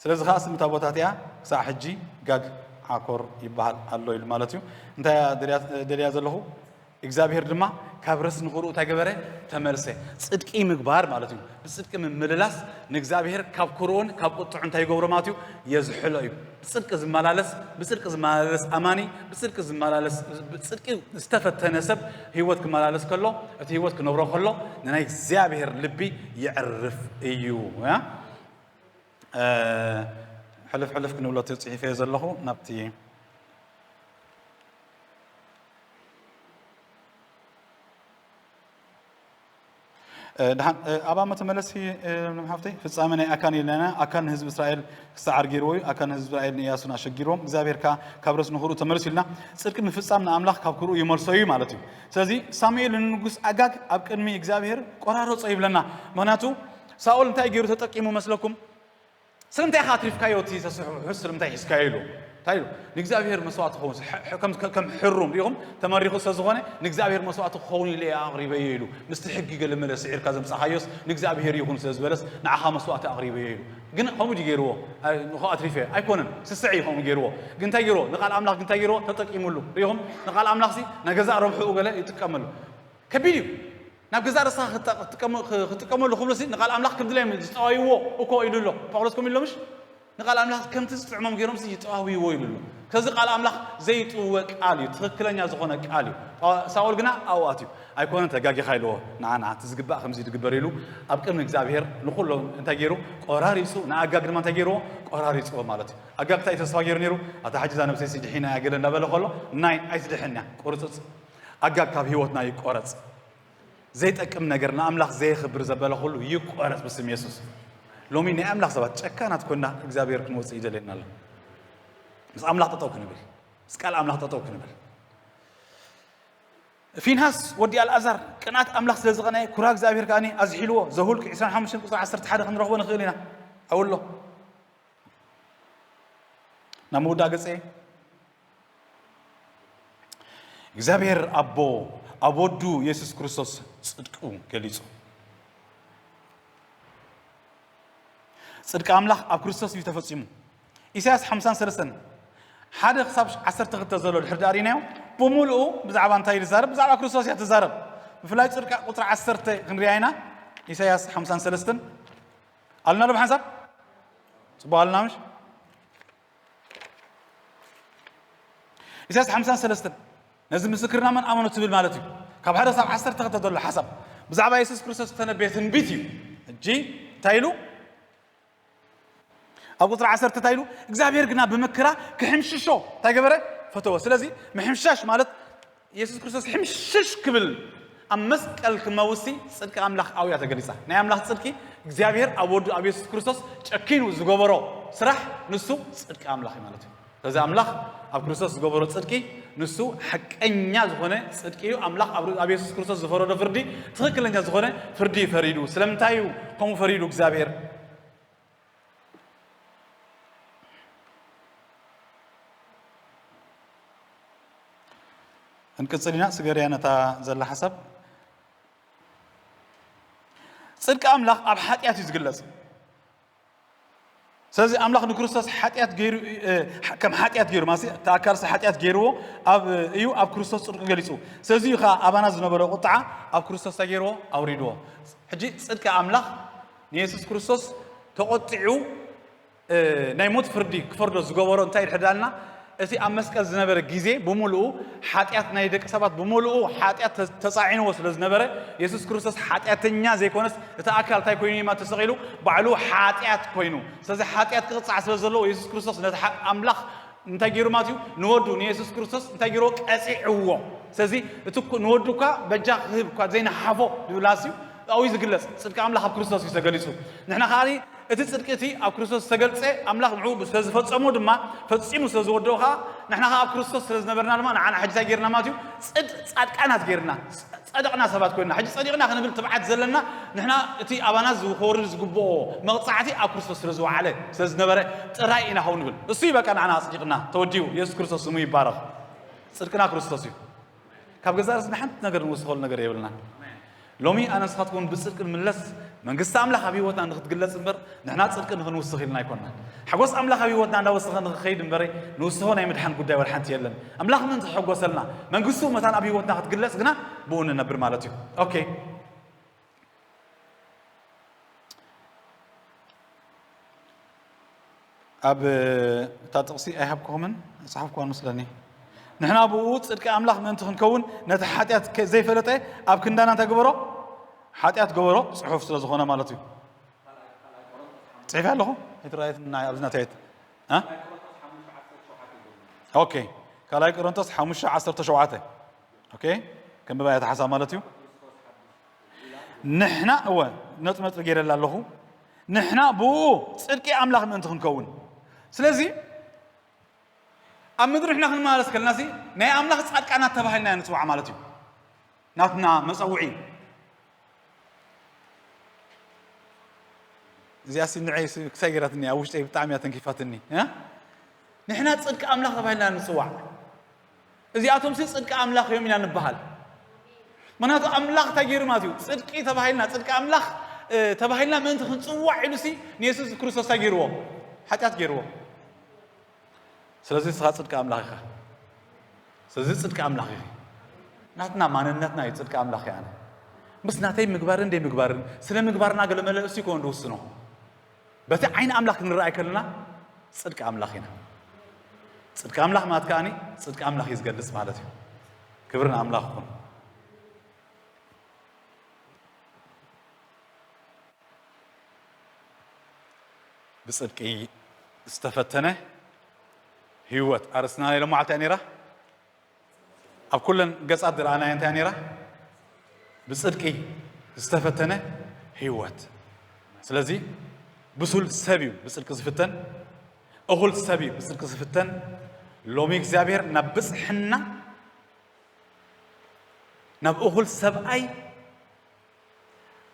ስለዚ ኸኣ ስም እታ ቦታ እቲኣ ክሳዕ ሕጂ ጋግ ዓኮር ይበሃል ኣሎ ኢሉ ማለት እዩ። እንታይ እያ ደልያ፣ ደልያ ዘለኹ? እግዚኣብሔር ድማ ካብ ረስኒ ኹርኡ እንታይ ገበረ? ተመልሰ። ጽድቂ ምግባር ማለት እዩ። ብጽድቂ ምምልላስ ንእግዚኣብሔር ካብ ኩርኡን ካብ ቁጥዑ እንታይ ይገብሮ ማለት እዩ? የዝሕሎ እዩ። ብጽድቂ ዝመላለስ፣ ብጽድቂ ዝመላለስ ኣማኒ፣ ብጽድቂ ዝመላለስ፣ ብጽድቂ ዝተፈተነ ሰብ ህይወት ክመላለስ ከሎ፣ እቲ ህይወት ክነብሮ ከሎ፣ ንናይ እግዚኣብሔር ልቢ የዕርፍ እዩ። ያ? እ፣ ሕልፍ ሕልፍ ክንብሎ እቲ ጽሒፈዮ ዘለኹ ናብቲ እ፣ ድሓን፣ እ፣ ኣብ ኣመተ መለሲ፣ እ፣ ሓፍተይ፣ ፍጻመ ናይ ኣካን ኢልና፣ ኣካን ንህዝቢ እስራኤል ክሰዓር ገይርዎ እዩ። ኣካን ንህዝቢ እስራኤል ንእያሱን ኣሸጊርዎም። እግዚኣብሔር ከኣ ካብ ረስ ንኽርኡ ተመልሱ ኢልና፣ ጽድቂ ምፍጻም ንኣምላኽ ካብ ክርኡ ይመልሶ እዩ ማለት እዩ። ስለዚ ሳሙኤል ንንጉስ ኣጋግ ኣብ ቅድሚ እግዚኣብሔር ቆራረጾ ይብለና። ምኽንያቱ ሳኦል እንታይ ገይሩ ተጠቂሙ መስለኩም? ስለምንታይ ኢኻ ኣትሪፍካዮ እቲ ሰስሑ ውሑስ ስለምንታይ ሒዝካዮ ኢሉ? እንታይ ኢሉ? ንእግዚኣብሔር መስዋእቲ ክኸውን፣ ሕ-፣ ሕ-፣ ከም፣ ከም፣ ከም ሕሩም ሪኢኹም ተመሪኹ ስለ ዝኾነ ንእግዚኣብሔር መስዋእቲ ክኸውን ኢለ እየ ኣቕሪበዮ ኢሉ። ምስቲ ሕጊ ገለ መለ ስዒርካ ዘምጻኻዮስ ንእግዚኣብሔር ይኹን ስለ ዝበለስ ንዓኻ መስዋእቲ ኣቕሪበዮ ኢሉ። ግን ከምኡ ድዩ ገይርዎ? ኣይ፣ ንኹ ኣትሪፈ ኣይኮነን፣ ስስዕ እዩ ከምኡ ገይርዎ። ግን እንታይ ገይርዎ? ንቓል ኣምላኽ ግን እንታይ ገይርዎ? ተጠቂሙሉ። ሪኢኹም? ንቓል ኣምላኽሲ ናይ ገዛእ ረብሕኡ ገለ ይጥቀመሉ። ከቢድ እዩ። ናብ ገዛእ ርእስኻ ክጠ-፣ ክትጥቀመ-፣ ክ-፣ ክትጥቀመሉ ክብሉሲ ንቓል ኣምላኽ ከም ድላዮም ዝጠዋይዎ እኮ ኢሉ ኣሎ። ጳውሎስ ከምኡ ኢሉ ኣሎ ምሽ? ንቓል ኣምላኽ ከምቲ ዝጥዕሞም ገይሮምሲ ይጠዋውይዎ ኢሉ ኣሎ። ከዚ ቃል ኣምላኽ ዘይጥወ ቃል እዩ፣ ትኽክለኛ ዝኾነ ቃል እዩ። ጳ-፣ ሳኦል ግና ኣብኡ ኣትዩ። ኣይኮነን ተጋጊኻ ኢልዎ። ንዓ፣ ንዓ፣ እቲ ዝግባእ ከምዚ ዝግበር ኢሉ ኣብ ቅድሚ እግዚኣብሔር ንኹሎም እንታይ ገይሩ? ቆራሪጹ። ንኣጋግ ድማ እንታይ ገይርዎ? ቆራሪጽዎ ማለት እዩ። ኣጋግ እንታይ ተስፋ ገይሩ ነይሩ? ኣታ ሕጂ እዛ ነብሰይሲ ድሒና እያ ገለ እንዳበለ ከሎ፣ ናይ ኣይትድሕን እያ፣ ቁርጽጽ። ኣጋግ ካብ ህይወትና ይቆረጽ። ዘይጠቅም ነገር ንኣምላኽ ዘየኽብር ዘበለ ኩሉ ይቆረጽ ብስም የሱስ። ሎሚ ናይ ኣምላኽ ሰባት ጨካናት ኮና እግዚኣብሔር ክንወጽእ ይደልየና ኣሎ። ምስ ኣምላኽ ጠጠው ክንብል፣ ምስ ቃል ኣምላኽ ጠጠው ክንብል። ፊንሃስ ወዲ ኣልኣዛር ቅንኣት ኣምላኽ ስለ ዝቐነየ ኩራ እግዚኣብሔር ከኣኒ ኣዝሒልዎ። ዘሁልቅ ዕስራን ሓሙሽተን ቁጽሪ ዓሰርተ ሓደ ክንረኽቦ ንኽእል ኢና። ኣውሎ ናብ ምውዳእ ገጸ እግዚኣብሔር ኣቦ ኣብ ወዱ የሱስ ክርስቶስ ጽድቁ ገሊጹ። ጽድቂ ኣምላኽ ኣብ ክርስቶስ እዩ ተፈጺሙ። ኢሳያስ ሓምሳን ሰለስተን ሓደ ክሳብ ዓሰርተ ክልተ ዘሎ ድሕሪ ዳኣ ርኢናዮ፣ ብምሉኡ ብዛዕባ እንታይ እዩ ዝዛረብ? ብዛዕባ ክርስቶስ እያ ትዛረብ። ብፍላይ ጽድቂ ቁጽሪ ዓሰርተ ክንሪኣ ኢና። ኢሳያስ ሓምሳን ሰለስተን ኣሉና ዶ ብሓንሳብ? ጽቡቕ ኣሉና ምሽ? ኢሳያስ ሓምሳን ሰለስተን ነዚ ምስክርና መን ኣመኖ ትብል ማለት እዩ። ካብ ሓደ ሳብ ዓሰርተ ክልተ ዘሎ ሓሳብ ብዛዕባ የሱስ ክርስቶስ ዝተነበየ ትንቢት እዩ። ሕጂ እንታይ ኢሉ? ኣብ ቁጽሪ ዓሰርተ እንታይ ኢሉ? እግዚኣብሔር ግና ብምክራ ክሕምሽሾ እንታይ ገበረ? ፈተወ። ስለዚ ምሕምሻሽ ማለት የሱስ ክርስቶስ ሕምሽሽ ክብል ኣብ መስቀል ክመውሲ ጽድቂ ኣምላኽ ኣብያ ተገሊጻ። ናይ ኣምላኽ ጽድቂ እግዚኣብሔር ኣብ ወዱ ኣብ የሱስ ክርስቶስ ጨኪኑ ዝገበሮ ስራሕ ንሱ ጽድቂ ኣምላኽ እዩ ማለት እዩ። ስለዚ ኣምላኽ ኣብ ክርስቶስ ዝገበሮ ጽድቂ ንሱ ሓቀኛ ዝኾነ ጽድቂ እዩ። ኣምላኽ ኣብ፣ ኣብ የሱስ ክርስቶስ ዝፈረዶ ፍርዲ ትኽክለኛ ዝኾነ ፍርዲ እዩ ፈሪዱ። ስለምንታይ እዩ ከምኡ ፈሪዱ እግዚኣብሔር? ክንቅጽል ኢና። ስገርያ ነታ ዘላ ሓሳብ ጽድቂ ኣምላኽ ኣብ ሓጢኣት እዩ ዝግለጽ። ስለዚ ኣምላኽ ንክርስቶስ ሓጢኣት ገይሩ፣ እ፣ ከም ሓጢኣት ገይሩ፣ ማለት እቲ ኣካልሲ ሓጢኣት ገይርዎ ኣብ፣ እዩ ኣብ ክርስቶስ ጽድቁ ገሊጹ። ስለዚ እዩ ኸዓ ኣባና ዝነበረ ቁጥዓ ኣብ ክርስቶስ እንታይ ገይርዎ? ኣውሪድዎ። ሕጂ ጽድቂ ኣምላኽ ንየሱስ ክርስቶስ ተቆጢዑ፣ እ፣ ናይ ሞት ፍርዲ ክፈርዶ ዝገበሮ እንታይ ድሕዳልና? እቲ ኣብ መስቀል ዝነበረ ግዜ ብምሉኡ ሓጢኣት ናይ ደቂ ሰባት ብምሉኡ ሓጢኣት ተ-፣ ተጻዒንዎ ስለ ዝነበረ፣ የሱስ ክርስቶስ ሓጢኣተኛ ዘይኮነስ እቲ ኣካል እንታይ ኮይኑ እዩ ማለት ተሰቒሉ? ባዕሉ ሓጢኣት ኮይኑ። ስለዚ ሓጢኣት ክቕጻዕ ስለ ዘለዎ የሱስ ክርስቶስ ነቲ ሓ-፣ ኣምላኽ እንታይ ገይሩ ማለት እዩ? ንወዱ ንየሱስ ክርስቶስ እንታይ ገይርዎ? ቀጺዕዎ። ስለዚ እቲ እኮ ንወዱ እኳ በጃ ክህብ እኳ ዘይነሓፎ ድብላስ እዩ ኣብኡ ዝግለጽ። ጽድቂ ኣምላኽ ኣብ ክርስቶስ እዩ ተገሊጹ። ንሕና ከኣ እቲ ጽድቂ እቲ ኣብ ክርስቶስ ዝተገልጸ ኣምላኽ ንዕኡ ስለ ዝፈጸሞ ድማ ፈጺሙ ስለ ዝወደኦ ከኣ ንሕና ከኣ ኣብ ክርስቶስ ስለ ዝነበርና ድማ ንዓና ሕጂ እንታይ ገይርና ማለት እዩ? ጽድ-፣ ጻድቃናት ገይርና፣ ጸ-፣ ጸደቕና ሰባት ኮይንና። ሕጂ ጸዲቕና ክንብል ትብዓት ዘለና ንሕና እቲ ኣባና ዝኸወርድ ዝግብኦ መቕጻዕቲ ኣብ ክርስቶስ ስለ ዝወዓለ ስለ ዝነበረ ጥራይ ኢና ኸው ንብል። እሱ እዩ በቃ ንዓና ኣጽዲቕና፣ ተወዲኡ። የሱስ ክርስቶስ ስሙ ይባረኽ። ጽድቅና ክርስቶስ እዩ። ካብ ገዛእ ርእስና ሓንቲ ነገር ንውስኸሉ ነገር የብልናን። ሎሚ ኣነ ንስኻትኩም ብጽድቂ ንምለስ፣ መንግስቲ ኣምላኽ ኣብ ህይወትና ንኽትግለጽ እምበር፣ ንሕና ጽድቂ ንኽንውስኽ ኢልና ኣይኮንናን። ሓጎስ ኣምላኽ ኣብ ህይወትና እንዳወሰኸ ንኽኸይድ እምበረ፣ ንውስኾ ናይ ምድሓን ጉዳይ ወላ ሓንቲ የለን። ኣምላኽ ምእንቲ ክሕጎሰልና፣ መንግስቱ መታን ኣብ ህይወትና ክትግለጽ ግና ብኡ ንነብር ማለት እዩ። ኦኬ። ኣብ እታ ጥቕሲ ኣይሃብኩኹምን፣ ጸሓፍኩዋን መስለኒ። ንሕና ብኡ ጽድቂ ኣምላኽ ምእንቲ ክንከውን፣ ነቲ ሓጢኣት ከ-፣ ዘይፈለጠ ኣብ ክንዳና እንታይ ገበሮ? ሓጢኣት ገበሮ፣ ጽሑፍ ስለ ዝኾነ ማለት እዩ። ጽሒፈ ኣለኹ፣ ኣይትረኣየትና፣ ኣብዚ ናተይ። እ? ኦኬ፣ ካልኣይ ቆሮንቶስ ሓሙሽተ ዓሰርተ ሸውዓተ። ኦኬ፣ ከንብባ እያ እታ ሓሳብ ማለት እዩ። ንሕና፣ እወ፣ ነጥቢ ነጥቢ ገይረላ ኣለኹ። ንሕና ብኡ ጽድቂ ኣምላኽ ምእንቲ ክንከውን። ስለዚ ኣብ ምድሪ ንሕና ክንመላለስ ከለና ሲ ናይ ኣምላኽ ጻድቃናት ተባሂልና ንጽዋዕ ማለት እዩ። ናትና መጸውዒ። እዚኣ ሲ ንዐይ ሲ ክሳይ ገይራትኒ፣ ኣብ ውሽጠይ ብጣዕሚ እያ ተንኪፋትኒ፣ እ? ንሕና ጽድቂ ኣምላኽ ተባሂልና ንጽዋዕ። እዚኣቶም ሲ ጽድቂ ኣምላኽ እዮም ኢና ንበሃል። ምኽንያቱ ኣምላኽ እንታይ ገይሩ ማለት እዩ? ጽድቂ ተባሂልና፣ ጽድቂ ኣምላኽ፣ እ፣ ተባሂልና ምእንቲ ክንጽዋዕ ኢሉ ሲ ንየሱስ ክርስቶስ እንታይ ገይርዎ? ሓጢኣት ገይርዎ። ስለዚ ንስኻ ጽድቂ ኣምላኽ ኢኻ። ስለዚ ጽድቂ ኣምላኽ ኢኺ። ናትና ማንነትና እዩ ጽድቂ ኣምላኽ ይኣነ። ምስ ናተይ ምግባርን ደይ ምግባርን፣ ስለ ምግባርና ገለ መለ እሱ ይኮን ዝውስኖ። በቲ ዓይኒ ኣምላኽ ክንረኣይ ከለና ጽድቂ ኣምላኽ ኢና። ጽድቂ ኣምላኽ ማለት ከኣኒ ጽድቂ ኣምላኽ እዩ ዝገልጽ ማለት እዩ። ክብሪ ንኣምላኽ ይኹን። ብጽድቂ ዝተፈተነ ህይወት ኣርእስትና ናይ ሎማዓልታ እያ ነይራ። ኣብ ኩለን ገጻት ዝረኣናዮ እንታይ እያ ነይራ? ብጽድቂ ዝተፈተነ ህይወት። ስለዚ ብሱል ሰብ እዩ ብጽድቂ ዝፍተን፣ እኹል ሰብ እዩ ብጽድቂ ዝፍተን። ሎሚ እግዚኣብሔር ናብ ብጽሕና፣ ናብ እኹል ሰብኣይ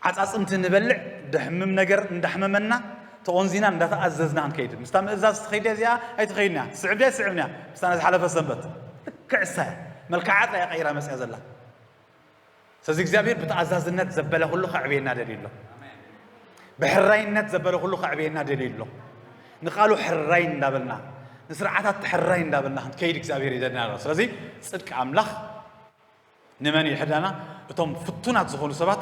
ዓጻጽምቲ ንበልዕ፣ ደሕምም ነገር እንዳሕመመና፣ ተቖንዚና እንዳተኣዘዝና ክንከይድ። ምስታ ምእዛዝ ትኸይድ እዚኣ ኣይትኸይድን እያ። ስዕብ ድያ ኣይትስዕብን እያ። ምስታ ናይ ዝሓለፈ ሰንበት ልክዕ እሳ እያ። መልክዓ ጥራይ እያ ቀይራ መጽያ ዘላ። ስለዚ እግዚኣብሔር ብተኣዛዝነት ዘበለ ኩሉ ከዕብየና ደልዩ ኣሎ። ብሕራይነት ዘበለ ኩሉ ከዕብየና ደልዩ ኣሎ። ንቃሉ ሕራይ እንዳበልና፣ ንስርዓታት ሕራይ እንዳበልና ክንከይድ እግዚኣብሔር ይደልና ኣሎ። ስለዚ ጽድቂ ኣምላኽ ንመን እዩ ሕዳና? እቶም ፍቱናት ዝኾኑ ሰባት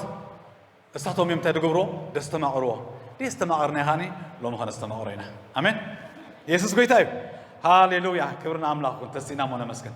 እሳቶም እዮም እንታይ ዝገብርዎ? ደስተማቕርዎ። ደስተማቕርና ከዓኒ ሎሚ ከነስተማቕሮ ኢና። ኣሜን። የሱስ ጎይታ እዩ። ሃሌሉያ። ክብሪ ንኣምላኽ ይኹን። ተሲእና እሞ ነመስግን።